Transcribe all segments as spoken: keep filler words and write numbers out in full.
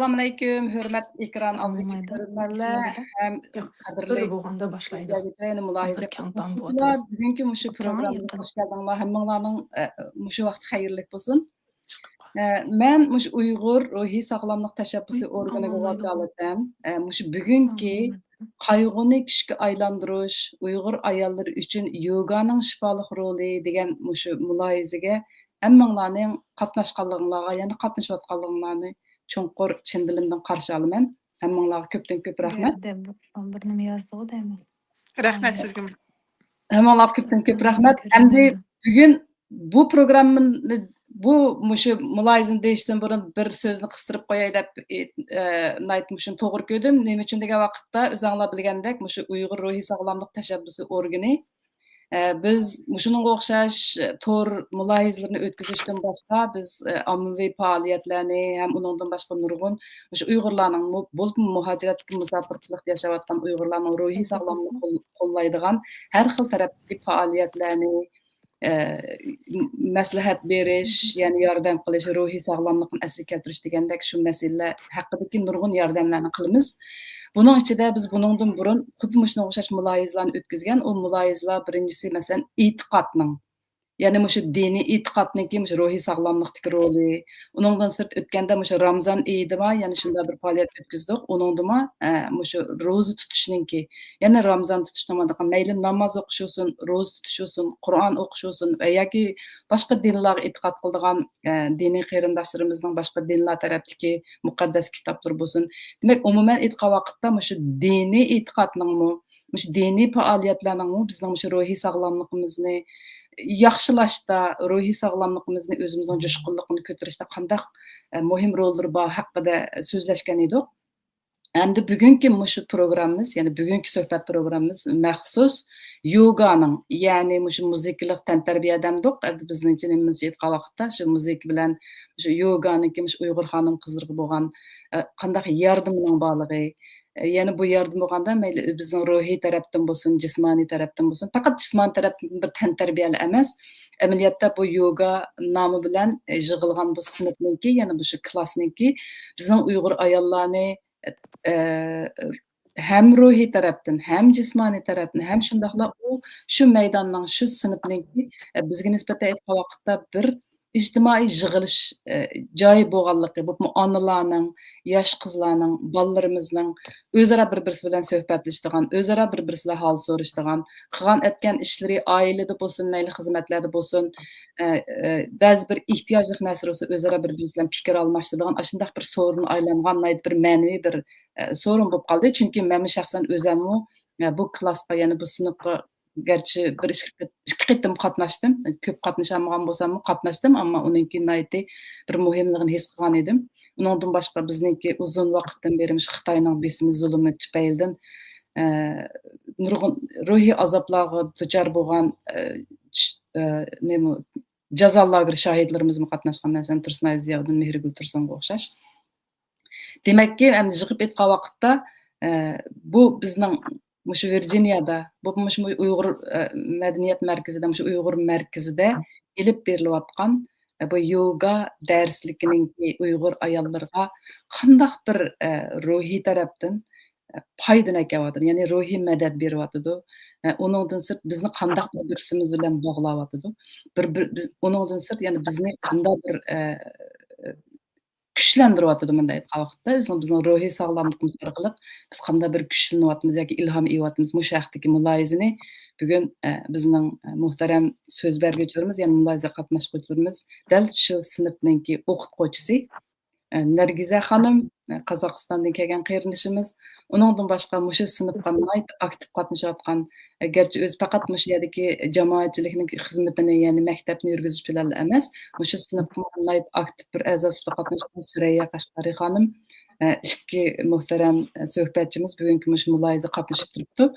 ئەسسالامۇئەلەيكۇم، ھۆرمەتلىك ئېكران ئالدىدىكى كۆرۈرمەنلەر ھەم قەدىرلىك مۇلاھىزە قاتناشقۇچىلار، بۈگۈنكى مۇشۇ پروگراممىغا خۇش كەلدىڭلار. ھەممىڭلارنىڭ، ئە، مۇشۇ ۋاقتى خەيرلىك بولسۇن. ئە، مەن مۇشۇ ئۇيغۇر روھىي ساغلاملىىق تەشەببۇسى ئورگىنىغا ۋاكالىتەن، ئە، مۇشۇ بۈگۈنكى قايغۇنى كۈچكە ئايلاندۇرۇش، ئۇيغۇر ئاياللىرى ئۈچۈن يوگانىڭ شىپالىق رولى دېگەن مۇشۇ مۇلاھىزىگە ھەممىڭلارنىڭ قاتناشقانلىقىڭلارغا، يەنە قاتنىشىۋاتقانلىقىڭلارنى چوڭقۇر چىن دىلىمدىن قارشى ئالىمەن. ھەممىڭلارغا كۆپتىن كۆپ رەھمەت. بىر نېمە يازدىغۇ دەيمەن. رەھمەت سىزگىمۇ. ھەممىڭلارغا كۆپتىن كۆپ رەھمەت. ئەمدى بۈگۈن بۇ پروگراممىنى، بۇ مۇشۇ مۇلاھىزىنى دېيىشتىن بۇرۇن بىر سۆزنى قىستۇرۇپ قوياي دەپ، ئى، ئە، ناھايىتى مۇشۇنى توغرا كۆردۈم. نېمە ئۈچۈن دېگەن ۋاقىتتا، ئۆزۈڭلار بىلگەندەك، مۇشۇ ئۇيغۇر روھىي ساغلاملىق تەشەببۇسى ئورگىنى، ئە، بىز مۇشۇنىڭغا ئوخشاش تور مۇلاھىزىلىرىنى ئۆتكۈزۈشتىن باشقا، بىز، ئە، ئاممىۋى پائالىيەتلەرنى ھەم ئۇنىڭدىن باشقا نۇرغۇن مۇشۇ ئۇيغۇرلارنىڭ، مۇ-، بولۇپمۇ مۇھاجىرەتتىكى مۇساپىرچىلىقتا ياشاۋاتقان ئۇيغۇرلارنىڭ روھىي ساغلاملىقىنى قول-، قوللايدىغان ھەر خىل تەرەپتىكى پائالىيەتلەرنى، ئە، مەسلىھەت بېرىش، يەنى ياردەم قىلىش، روھىي ساغلاملىقنى ئەسلىگە كەلتۈرۈش دېگەندەك شۇ مەسىلىلەر ھەققىدىكى نۇرغۇن ياردەملەرنى قىلىمىز. بۇنىڭ ئىچىدە بىز بۇنىڭدىن بۇرۇن خۇددى مۇشۇنىڭغا ئوخشاش مۇلاھىزىلارنى ئۆتكۈزگەن. ئۇ مۇلاھىزىلار بىرىنچىسى، مەسىلەن، ئېتىقادنىڭ، يەنى مۇشۇ دىنىي ئېتىقادنىڭكى مۇشۇ روھىي ساغلاملىقتىكى رولى. ئۇنىڭدىن سىرت ئۆتكەندە مۇشۇ رامزان ئېيىدىما يەنە شۇنداق بىر پائالىيەت ئۆتكۈزدۇق. ئۇنىڭدىما، ئە، مۇشۇ روزا تۇتۇشنىڭكى، يەنە رامزان تۇتۇشنىڭ مەيلى ناماز ئوقۇش بولسۇن، روزا تۇتۇش بولسۇن، قۇرئان ئوقۇش بولسۇن ۋە ياكى باشقا دىنلارغا ئېتىقاد قىلىدىغان، ئە، دىنىي قېرىنداشلىرىمىزنىڭ باشقا دىنلار تەرەپتىكى مۇقەددەس كىتابلىرى بولسۇن. دېمەك، ئومۇمەن ئېيتقان ۋاقىتتا مۇشۇ دىنىي ئېتىقادنىڭمۇ، مۇشۇ دىنىي پائالىيەتلەرنىڭمۇ بىزنىڭ مۇشۇ روھىي ساغلاملىقىمىزنى ياخشىلاشتا، روھىي ساغلاملىقىمىزنى، ئۆزىمىزنىڭ جۇشقۇنلۇقىنى كۆتۈرۈشتە قانداق، ئە، مۇھىم روللىرى بار ھەققىدە سۆزلەشكەن ئىدۇق. ئەمدى بۈگۈنكى مۇشۇ پروگراممىمىز، يەنى بۈگۈنكى سۆھبەت پروگراممىمىز مەخسۇس يوگانىڭ، يەنى مۇشۇ مۇزىكىلىق تەنتەربىيە دەمدۇق، ئەمدى بىزنىڭچە نېمىمىزچە ئېيتقان ۋاقىتتا، شۇ مۇزىكا بىلەن شۇ يوگانىڭكى مۇشۇ ئۇيغۇر خانىم-قىزلىرىغا بولغان، ئە، قانداق ياردىمىنىڭ بارلىقى، ئە، يەنە بۇ ياردىمى بولغاندا، مەيلى بىزنىڭ روھىي تەرەپتىن بولسۇن، جىسمانىي تەرەپتىن بولسۇن، پەقەت جىسمانىي تەرەپتىن بىر تەنتەربىيەلا ئەمەس، ئەمەلىيەتتە بۇ يوگا نامى بىلەن، ئە، يىغىلغان بۇ سىنىپنىڭكى، يەنە بۇ شۇ كلاسنىڭكى بىزنىڭ ئۇيغۇر ئاياللارنى، ئە، ھەم روھىي تەرەپتىن، ھەم جىسمانىي تەرەپتىن، ھەم شۇنداقلا ئۇ شۇ مەيداننىڭ، شۇ سىنىپنىڭكى، ئە، بىزگە نىسبەتەن ئېيتقان ۋاقىتتا بىر ئىجتىمائىي يىغىلىش، ئە، جايى بولغانلىقى، بولۇپمۇ ئانىلارنىڭ، ياش قىزلارنىڭ، بالىلىرىمىزنىڭ ئۆزئارا بىر-بىرسى بىلەن سۆھبەتلىشىدىغان، ئۆزئارا بىر-بىرسى بىلەن ھال سورىشىدىغان، قىلغان ئەتكەن ئىشلىرى ئائىلىدە بولسۇن، مەيلى خىزمەتلەردە بولسۇن، ئە، ئە، بەزى بىر ئېھتىياجلىق نەرسە بولسا ئۆزئارا بىر-بىرسى بىلەن پىكىر ئالماشتۇرىدىغان، ئاشۇنداق بىر سورۇن ئايلانغان ناھايىتى بىر مەنىۋى بىر، ئە، سورۇن بولۇپ قالدى. چۈنكى مەنمۇ شەخسەن ئۆزەممۇ، ئە، بۇ كلاسقا، يەنى بۇ سىنىپقا گەرچە بىر ئىككى قېت-، ئىككى قېتىم قاتناشتىم، كۆپ قاتنىشالمىغان بولساممۇ قاتناشتىم، ئەمما ئۇنىڭكى ناھايىتى بىر مۇھىملىقىنى ھېس قىلغان ئىدىم. ئۇنىڭدىن باشقا بىزنىڭكى ئۇزۇن ۋاقىتتىن بېرى مۇشۇ خىتاينىڭ بېسىمى، زۇلۇمى تۈپەيلىدىن، ئە، نۇرغۇن روھىي ئازابلارغا دۇچار بولغان، ئە، چ-، ئە، نېمە، جازا لاگېر شاھىتلىرىمىزمۇ قاتناشقان، مەسىلەن، تۇرسۇنئاي زىياۋۇدۇن، مېھرىگۈل تۇرسۇنغا ئوخشاش. دېمەككى، ئەمدى يىغىپ ئېيتقان ۋاقىتتا، ئە، بۇ بىزنىڭ مۇشۇ ۋىرجىنىيەدە، بۇ مۇشۇ ئۇيغۇر، ئە، مەدەنىيەت مەركىزىدە، مۇشۇ ئۇيغۇر مەركىزىدە ئېلىپ بېرىلىۋاتقان، ئە، بۇ يوگا دەرسلىكىنىڭكى ئۇيغۇر ئاياللىرىغا قانداق بىر، ئە، روھىي تەرەپتىن، ئە، پايدىنى ئەكەلىۋاتىدۇ، يەنى روھىي مەدەت بېرىۋاتىدۇ. ئە، ئۇنىڭدىن سىرت بىزنى قانداق بىر-بىرسىمىز بىلەن باغلاۋاتىدۇ. بىر، بىر، بىز، ئۇنىڭدىن سىرت يەنە بىزنى قانداق بىر، ئە، كۈچلەندۈرۈۋاتىدۇ، مۇنداق ئېيتقان ۋاقىتتا، ئۆزىنىڭ، بىزنىڭ روھىي ساغلاملىقىمىز ئارقىلىق بىز قانداق بىر كۈچلىنىۋاتىمىز ياكى ئىلھام ئېلىۋاتىمىز، مۇشۇ ھەقتىكى مۇلاھىزىنى بۈگۈن، ئە، بىزنىڭ، ئە، مۇھتەرەم سۆز بەرگۈچىلىرىمىز، يەنى مۇلاھىزە قاتناشقۇچىلىرىمىز، دەل شۇ سىنىپنىڭكى ئوقۇتقۇچىسى، ئە، نەرگىزە خانىم، ئە، قازاقىستاندىن كەلگەن قېرىندىشىمىز. ئۇنىڭدىن باشقا مۇشۇ سىنىپقا ناھايىتى ئاكتىپ قاتنىشىۋاتقان، ئە، گەرچە ئۆزى پەقەت مۇشۇ يەردىكى جامائەتچىلىكنىڭ خىزمىتىنى، يەنى مەكتەپنى يۈرگۈزۈش بىلەنلا ئەمەس، مۇشۇ سىنىپقا ناھايىتى ئاكتىپ بىر ئەزا سۈپىتىدە قاتناشقان سۈرەييە قەشقەرى خانىم، ئە، ئىككى مۇھتەرەم، ئە، سۆھبەتچىمىز بۈگۈنكى مۇشۇ مۇلاھىزىگە قاتنىشىپ تۇرۇپتۇ.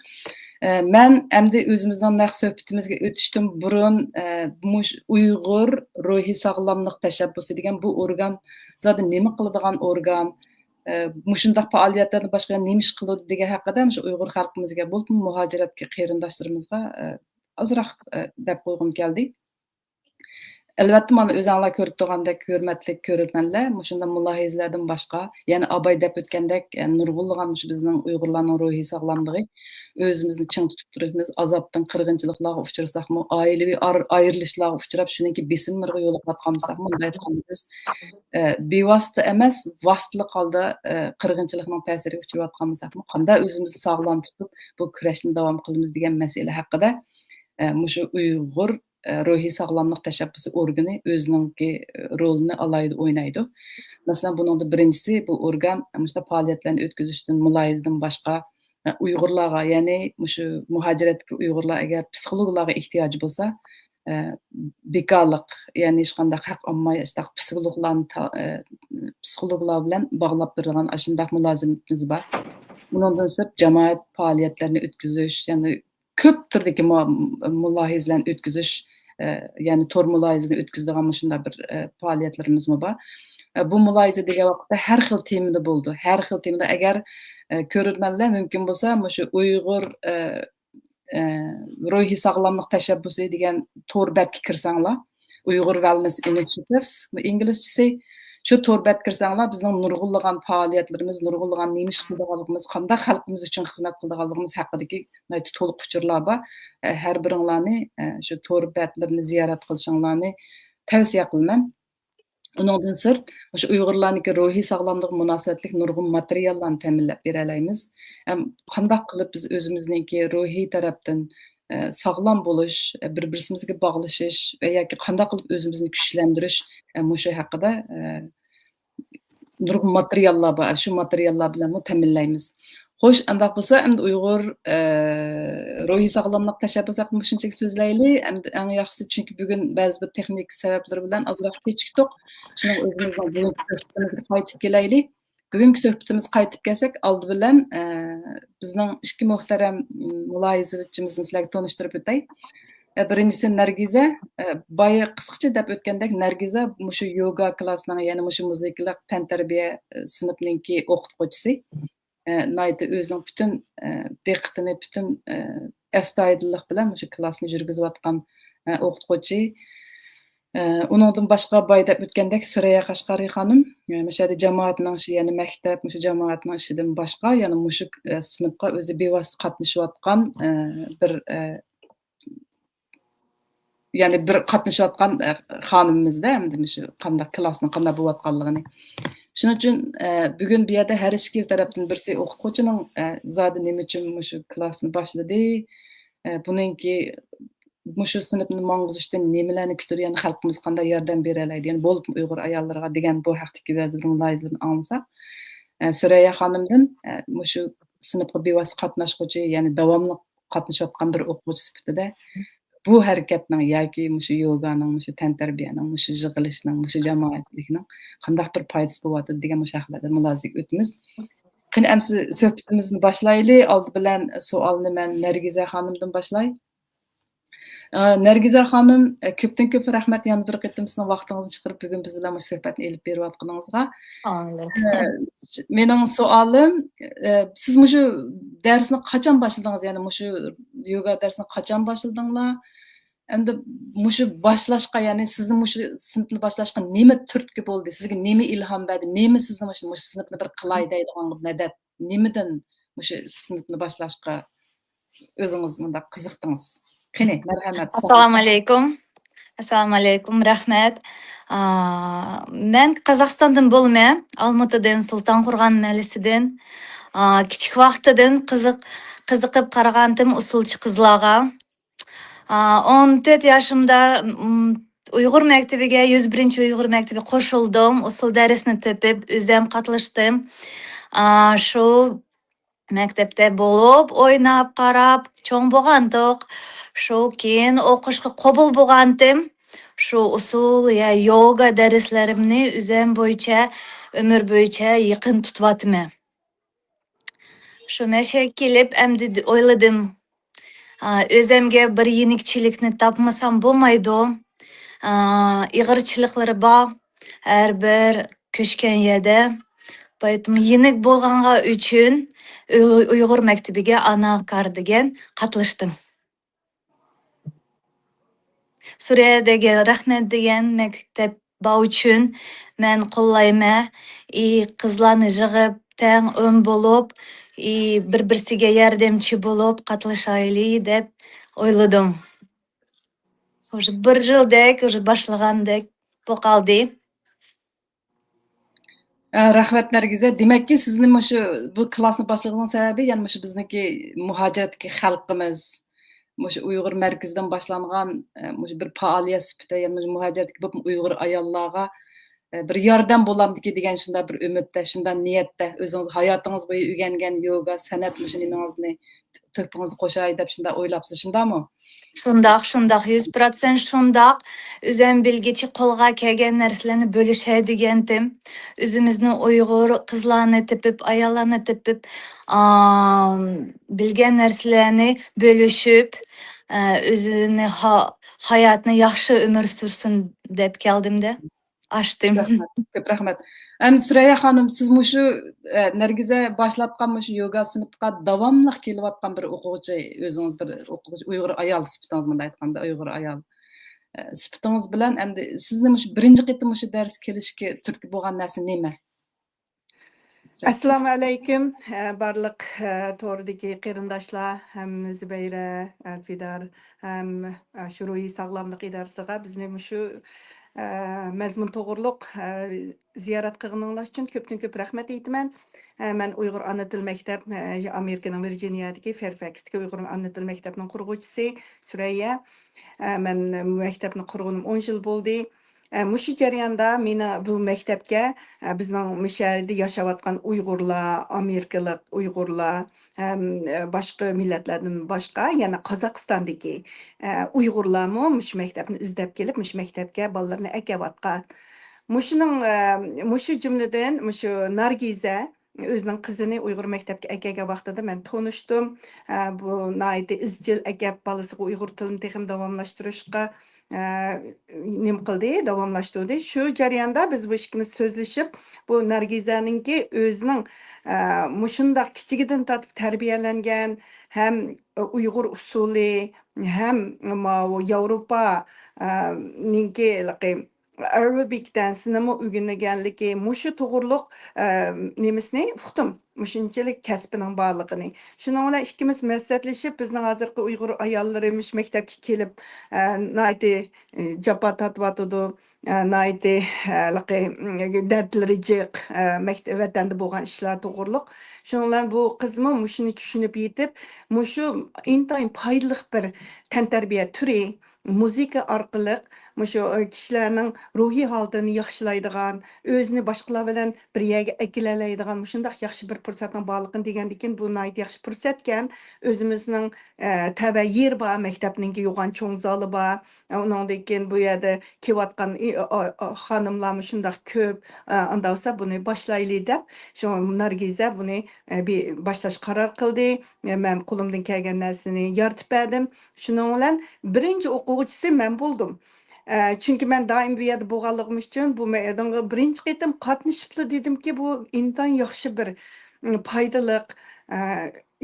ئە، مەن ئەمدى ئۆزىمىزنىڭ نەق سۆھبىتىمىزگە ئۆتۈشتىن بۇرۇن، ئە، مۇش-، ئۇيغۇر روھىي ساغلاملىق تەشەببۇسى دېگەن بۇ ئورگان زادى نېمە قىلىدىغان ئورگان؟ ئە، مۇشۇنداق پائالىيەتلەردىن باشقا يەنە نېمە ئىش قىلىدۇ دېگەن ھەققىدە مۇشۇ ئۇيغۇر خەلقىمىزگە، بولۇپمۇ مۇھاجىرەتتىكى قېرىنداشلىرىمىزغا، ئە، ئازراق، ئە، دەپ قويغۇم كەلدى. ئەلۋەتتە، مانا ئۆزەڭلار كۆرۈپ تۇرغاندەك، ھۆرمەتلىك كۆرۈرمەنلەر، مۇشۇنداق مۇلاھىزىلەردىن باشقا، يەنە ئاباي دەپ ئۆتكەندەك، ئە، نۇرغۇنلىغان مۇشۇ بىزنىڭ ئۇيغۇرلارنىڭ روھىي ساغلاملىقى، ئۆزىمىزنى چىڭ تۇتۇپ تۇرۇشىمىز، ئازابتىن، قىرغىنچىلىقلارغا ئۇچرىساقمۇ، ئائىلىۋى ئار-، ئايرىلىشلارغا ئۇچراپ، شۇنىڭكى بېسىملىرىغا يولۇقۇۋاتقان بولساقمۇ، مۇنداق ئېيتقاندا بىز، ئە، بىۋاسىتە ئەمەس، ۋاسىتىلىق ھالدا، ئە، قىرغىنچىلىقنىڭ تەسىرىگە ئۇچراۋاتقان بولساقمۇ، قانداق ئۆزىمىزنى ساغلام تۇتۇپ، بۇ كۈرەشنى داۋام قىلىمىز دېگەن مەسىلە ھەققىدە، ئە، مۇشۇ ئۇيغۇر ئە، روھىي ساغلاملىق تەشەببۇسى ئورگىنى ئۆزىنىڭكى، ئە، رولىنى ئالاھىدە ئوينايدۇ. مەسىلەن، بۇنىڭدا بىرىنچىسى، بۇ ئورگان مۇشۇنداق پائالىيەتلەرنى ئۆتكۈزۈشتىن، مۇلاھىزىدىن باشقا، ئە، ئۇيغۇرلارغا، يەنى مۇشۇ مۇھاجىرەتتىكى ئۇيغۇرلار ئەگەر پسىخولوگلارغا ئېھتىياجى بولسا، ئە، بىكارلىق، يەنى ھېچقانداق ھەق ئالماي، ئاشۇنداق پسىخولوگلارنى تا-، ئە، پسىخولوگلار بىلەن باغلاپ تۇرىدىغان ئاشۇنداق مۇلازىمىتىمىز بار. ئۇنىڭدىن سىرت، جامائەت پائالىيەتلىرىنى ئۆتكۈزۈش، يەنى كۆپ تۈردىكى مۇ-، مۇلاھىزىلەرنى ئۆتكۈزۈش، ئە، يەنى تور مۇلاھىزىلىرىنى ئۆتكۈزىدىغان مۇشۇنداق بىر، ئە، پائالىيەتلىرىمىزمۇ بار. ئە، بۇ مۇلاھىزە دېگەن ۋاقىتتا ھەر خىل تېمىدا بولىدۇ. ھەر خىل تېمىدا. ئەگەر، ئە، كۆرۈرمەنلەر مۇمكىن بولسا، مۇشۇ ئۇيغۇر، ئە، ئە، روھىي ساغلاملىق تەشەببۇسى دېگەن تور بەتكە كىرسەڭلار، ئۇيغۇر ۋېلنېس ئىنىشىياتىپ، ئىنگلىزچىسى. شۇ تور بەتكە كىرسەڭلار، بىزنىڭ نۇرغۇنلىغان پائالىيەتلىرىمىز، نۇرغۇنلىغان نېمە ئىش قىلىدىغانلىقىمىز، قانداق خەلقىمىز ئۈچۈن خىزمەت قىلىدىغانلىقىمىز ھەققىدىكى ناھايىتى تولۇق ئۇچۇرلار بار. ئە، ھەر بىرىڭلارنى، ئە، شۇ تور بەتلىرىنى زىيارەت قىلىشىڭلارنى تەۋسىيە قىلىمەن. ئۇنىڭدىن سىرت، مۇشۇ ئۇيغۇرلارنىڭكى روھىي ساغلاملىقىغا مۇناسىۋەتلىك نۇرغۇن ماتېرىياللارنى تەمىنلەپ بېرەلەيمىز. ھەم قانداق قىلىپ بىز ئۆزىمىزنىڭكى روھىي تەرەپتىن، ئە، ساغلام بولۇش، ئە، بىر-بىرسىمىزگە باغلىشىش ۋە ياكى قانداق قىلىپ ئۆزىمىزنى كۈچلەندۈرۈش، ئە، مۇشۇ ھەققىدە، ئە، نۇرغۇن ماتېرىياللار بار. شۇ ماتېرىياللار بىلەنمۇ تەمىنلەيمىز. خوش، ئانداق بولسا، ئەمدى ئۇيغۇر، ئە، روھىي ساغلاملىق تەشەببۇسى ھەققىدە مۇشۇنچىلىك سۆزلەيلى. ئەمدى ئەڭ ياخشىسى، چۈنكى بۈگۈن بەزى بىر تېخنىك سەۋەبلىرى بىلەن ئازراق كېچىكتۇق. شۇنىڭ ئۆزىمىزنىڭ بۈگۈنكى سۆھبىتىمىزگە قايتىپ كېلەيلى. بۈگۈنكى سۆھبىتىمىزگە قايتىپ كەلسەك، ئالدى بىلەن، ئە، بىزنىڭ ئىككى مۆھتەرەم، م، مۇلاھىزىچىمىزنى سىلەرگە تونۇشتۇرۇپ ئۆتەي. ئە، بىرىنچىسى نەرگىزە، ئە، بايا قىسقىچە دەپ ئۆتكەندەك، نەرگىزە مۇشۇ يوگا كلاسنىڭ، يەنى مۇشۇ مۇزىكىلىق تەنتەربىيە، ئە، سىنىپنىڭكى ئوقۇتقۇچىسى. ئە، ناھايىتى ئۆزىنىڭ پۈتۈن، ئە، دىققىتىنى، پۈتۈن، ئە، ئەستايىدىللىق بىلەن مۇشۇ كلاسنى يۈرگۈزۈۋاتقان، ئە، ئوقۇتقۇچى. ئە، ئۇنىڭدىن باشقا بايا دەپ ئۆتكەندەك سۈرەييە قەشقەرى خانىم، ئە، مۇشۇ يەردە جامائەتنىڭ ئىشى، يەنى مەكتەپ، مۇشۇ جامائەتنىڭ ئىشىدىن باشقا، يەنە مۇشۇ، ئە، سىنىپقا ئۆزى بىۋاسىتە قاتنىشىۋاتقان، ئە، بىر، ئە، يەنى بىر قاتنىشىۋاتقان، ئە، خانىمىمىزدە ئەمدى مۇشۇ قانداق كلاسنىڭ قانداق بولۇۋاتقانلىقىنى. شۇنىڭ ئۈچۈن، ئە، بۈگۈن بۇ يەردە ھەر ئىككى تەرەپتىن بىرسى ئوقۇتقۇچىنىڭ، ئە، زادى نېمە ئۈچۈن مۇشۇ كلاسنى باشلىدى، ئە، بۇنىڭكى مۇشۇ سىنىپنى ماڭغۇزۇشتىن نېمىلەرنى كۈتىدۇ، يەنى خەلقىمىزگە قانداق ياردەم بېرەلەيدۇ، يەنى بولۇپمۇ ئۇيغۇر ئاياللىرىغا دېگەن بۇ ھەقتىكى بەزى بىر مۇلاھىزىلىرىنى ئاڭلىساق، ئە، سۈرەييە خانىمدىن، ئە، مۇشۇ سىنىپقا بىۋاسىتە قاتناشقۇچى، يەنى داۋاملىق قاتنىشىۋاتقان بىر ئوقۇغۇچى سۈپىتىدە بۇ ھەرىكەتنىڭ ياكى مۇشۇ يوگانىڭ، مۇشۇ تەنتەربىيەنىڭ، مۇشۇ يىغىلىشنىڭ، مۇشۇ جامائەتچىلىكنىڭ قانداق بىر پايدىسى بولۇۋاتىدۇ دېگەن مۇشۇ ھەقلەردە مۇلاھىزىگە ئۆتىمىز. قېنى، ئەمسە سۆھبىتىمىزنى باشلايلى. ئالدى بىلەن سوئالنى مەن نەرگىزە خانىمدىن باشلاي. ئە، نەرگىزە خانىم، ئە، كۆپتىن كۆپ رەھمەت، يەنە بىر قېتىم سىزنىڭ ۋاقتىڭىزنى چىقىرىپ، بۈگۈن بىز بىلەن مۇشۇ سۆھبەتنى ئېلىپ بېرىۋاتقىنىڭىزغا. ئە، مېنىڭ سوئالىم، ئە، سىز مۇشۇ دەرسنى قاچان باشلىدىڭىز؟ يەنى مۇشۇ يوگا دەرسىنى قاچان باشلىدىڭلار؟ ئەمدى مۇشۇ باشلاشقا، يەنى سىزنى مۇشۇ سىنىپنى باشلاشقا نېمە تۈرتكە بولدى؟ سىزگە نېمە ئىلھام بەردى؟ نېمە سىزنى مۇشۇ، مۇشۇ سىنىپنى بىر قىلاي دەيدىغان مەدەت؟ نېمىدىن مۇشۇ سىنىپنى باشلاشقا ئۆزىڭىز مۇنداق قىزىقتىڭىز؟ قېنى، مەرھەمەت. ئەسسالامۇ ئەلەيكۇم. ئەسسالامۇ ئەلەيكۇم، رەھمەت. ئا، مەن قازاقىستاندىن بولىمەن، ئالمۇتىدىن، سۇلتانقورغان مەھەللىسىدىن. ئا، كىچىك ۋاقتىدىن قىزىق-، قىزىقىپ قارىغانتىم ئۇسسۇلچى قىزلارغا. ئا، ئون تۆت ياشىمدا، م، ئۇيغۇر مەكتىپىگە، يۈز بىرىنچى ئۇيغۇر مەكتىپىگە قوشۇلدۇم. ئۇسسۇل دەرسىنى تېپىپ، ئۆزۈم قاتناشتىم. ئا، شۇ مەكتەپتە بولۇپ، ئويناپ، قاراپ چوڭ بولغانتۇق. شۇ كېيىن ئوقۇشقا قوبۇل بولغانتىم. شۇ ئۇسسۇل يا يوگا دەرسلىرىمنى ئۆزۈم بويىچە، ئۆمۈر بويىچە يېقىن تۇتۇۋاتىمەن. شۇ مەشەگە كېلىپ، ئەمدى د-، ئويلىدىم. ئا، ئۆزۈمگە بىر يېنىكچىلىكنى تاپمىسام بولمايدۇ. ئا، ئېغىرچىلىقلىرى بار ھەر بىر كۆچكەن يەردە. Поэтому يېنىك بولغانغا ئۈچۈن ئۇ-، ئۇيغۇر مەكتىپىگە ئانا كار دېگەن قاتناشتىم. سۈرەييەگە رەھمەت دېگەن مەكتەپ بار ئۈچۈن مەن قوللايمەن. ئى، قىزلارنى يىغىپ، تەڭ ئون بولۇپ، ئى، بىر-بىرسىگە ياردەمچى بولۇپ قاتنىشايلى دەپ ئويلىدىم. ئۇژې بىر يىلدەك، ئۇژې باشلىغاندەك بولۇپ قالدى. ئە، رەھمەت، نەرگىزە. دېمەككى، سىزنى مۇشۇ بۇ كىلاسنى باشلىغىنىڭ سەۋەبى، يەنى مۇشۇ بىزنىڭكى مۇھاجىرەتتىكى خەلقىمىز، مۇشۇ ئۇيغۇر مەركىزىدىن باشلانغان، ئە، مۇشۇ بىر پائالىيەت سۈپىتى، يەنى مۇشۇ مۇھاجىرەتتىكى بولۇپمۇ ئۇيغۇر ئاياللارغا، ئە، بىر ياردەم بولامدىكى دېگەن شۇنداق بىر ئۈمىدتە، شۇنداق نىيەتتە، ئۆزىڭىز ھاياتىڭىز بويى ئۆگەنگەن يوگا، سەنئەت، مۇشۇ نېمىڭىزنى، تۆھپىڭىزنى قوشاي دەپ شۇنداق ئويلاپسىز، شۇنداقمۇ؟ شۇنداق، شۇنداق، يۈز پىرسەنت شۇنداق. ئۆزۈم بىلگۈچە قولغا كەلگەن نەرسىلەرنى بۆلۈشەي دېگەنتىم. ئۆزىمىزنىڭ ئۇيغۇر قىزلارنى تېپىپ، ئاياللارنى تېپىپ، ئام، بىلگەن نەرسىلەرنى بۆلۈشۈپ، ئە، ئۆزىنى ھا-، ھاياتنى ياخشى ئۆمۈر سۈرسۇن دەپ كەلدىم-دە. ئاچتىم. رەھمەت، كۆپ رەھمەت. ئەمدى سۈرەييە خانىم، سىز مۇشۇ، ئە، نەرگىزە باشلاتقان مۇشۇ يوگا سىنىپقا داۋاملىق كېلىۋاتقان بىر ئوقۇغۇچى، ئۆزىڭىز بىر ئوقۇغۇچى، ئۇيغۇر ئايال سۈپىتىڭىز، مۇنداق ئېيتقاندا، ئۇيغۇر ئايال، ئە، سۈپىتىڭىز بىلەن ئەمدى سىزنى مۇشۇ بىرىنچى قېتىم مۇشۇ دەرسكە كېلىشكە تۈرتكە بولغان نەرسە نېمە؟ ئەسسالامۇ ئەلەيكۇم، ئە، بارلىق، ئە، توردىكى قېرىنداشلار ھەم زۇبەيرە، ئەلفىدار ھەم، ئە، شۇ روھىي ساغلاملىق ئىدارىسىغا بىزنى مۇشۇ، ئە، مەزمۇن توغرۇلۇق، ئە، زىيارەت قىلغىنىڭلار ئۈچۈن كۆپتىن كۆپ رەھمەت ئېيتىمەن. ئە، مەن ئۇيغۇر ئانا تىل مەكتەپ، ئە، ئامېرىكىنىڭ ۋىرجىنىيەدىكى فېرفەكستىكى ئۇيغۇر ئانا تىل مەكتەپنىڭ قۇرغۇچىسى سۈرەييە. ئە، مەن مەكتەپنى قۇرغىنىم ئون يىل بولدى. ئە، مۇشۇ جەرياندا مېنى بۇ مەكتەپكە، ئە، بىزنىڭ مۇشۇ يەردە ياشاۋاتقان ئۇيغۇرلار، ئامېرىكىلىق ئۇيغۇرلار ھەم، ئە، باشقا مىللەتلەردىن باشقا يەنە قازاقىستاندىكى، ئە، ئۇيغۇرلارمۇ مۇشۇ مەكتەپنى ئىزدەپ كېلىپ، مۇشۇ مەكتەپكە بالىلىرىنى ئەكەۋاتقان. مۇشۇنىڭ، ئە، مۇشۇ جۈملىدىن مۇشۇ نارگىزە ئۆزىنىڭ قىزىنى ئۇيغۇر مەكتەپكە ئەكەلگەن ۋاقتىدا مەن تونۇشتۇم. ئە، بۇ ناھايىتى ئىزچىل ئەكەپ بالىسىغا ئۇيغۇر تىلىنى تېخىمۇ داۋاملاشتۇرۇشقا، ئە، نېمە قىلدى، داۋاملاشتۇردى. شۇ جەرياندا بىز بۇ ئىككىمىز سۆزلىشىپ، بۇ نارگىزەنىڭكى ئۆزىنىڭ، ئە، مۇشۇنداق كىچىكىدىن تارتىپ تەربىيەلەنگەن ھەم ئۇيغۇر ئۇسسۇلى، ھەم ماۋۇ ياۋروپا، ئە، نىڭكى ھېلىقى ئەرەبىك دەنسىنىمۇ ئۆگىنىگەنلىكى، مۇشۇ توغرۇلۇق، ئە، نېمىسىنى ئۇقتۇم، مۇشۇنچىلىك كەسپىنىڭ بارلىقىنى. شۇنىڭ بىلەن ئىككىمىز مەسلىھەتلىشىپ، بىزنىڭ ھازىرقى ئۇيغۇر ئاياللىرى مۇشۇ مەكتەپكە كېلىپ، ئە، ناھايىتى، ئە، جاپا تارتىۋاتىدۇ، ئە، ناھايىتى، ھېلىقى، م، دەردلىرى جىق، ئە، مەكتەپ، ۋەتەندە بولغان ئىشلار توغرۇلۇق. شۇنىڭ بىلەن بۇ قىزمۇ مۇشۇنى چۈشىنىپ يېتىپ، مۇشۇ ئىنتايىن پايدىلىق بىر تەنتەربىيە تۈرى، مۇزىكا ئارقىلىق مۇشۇ، ئە، كىشىلەرنىڭ روھىي ھالىتىنى ياخشىلايدىغان، ئۆزىنى باشقىلار بىلەن بىر يەرگە ئەكېلەلەيدىغان مۇشۇنداق ياخشى بىر پۇرسەتنىڭ بارلىقىنى دېگەندىكىن، بۇ ناھايىتى ياخشى پۇرسەتكەن. ئۆزىمىزنىڭ، ئە، تەۋە يېرى بار، مەكتەپنىڭكى يوغان چوڭ زالى بار. ئۇنىڭدىن كېيىن بۇ يەردە كېلىۋاتقان ئى-، ئا-، ئا-، خانىملارمۇ شۇنداق كۆپ. ئە، ئانداق بولسا بۇنى باشلايلى دەپ، شۇ نارگىزە بۇنى، ئە، بى-، باشلاشقا قارار قىلدى. ئە، مەن قولۇمدىن كەلگەن نەرسىنى يارىتىپ بەردىم. شۇنىڭ بىلەن بىرىنچى ئوقۇغۇچىسى مەن بولدۇم. ئە، چۈنكى مەن دائىم بۇ يەردە بولغانلىقىم ئۈچۈن بۇ مەيدانغا بىرىنچى قېتىم قاتنىشىپلا دېدىمكى، بۇ ئىنتايىن ياخشى بىر، م، پايدىلىق، ئە،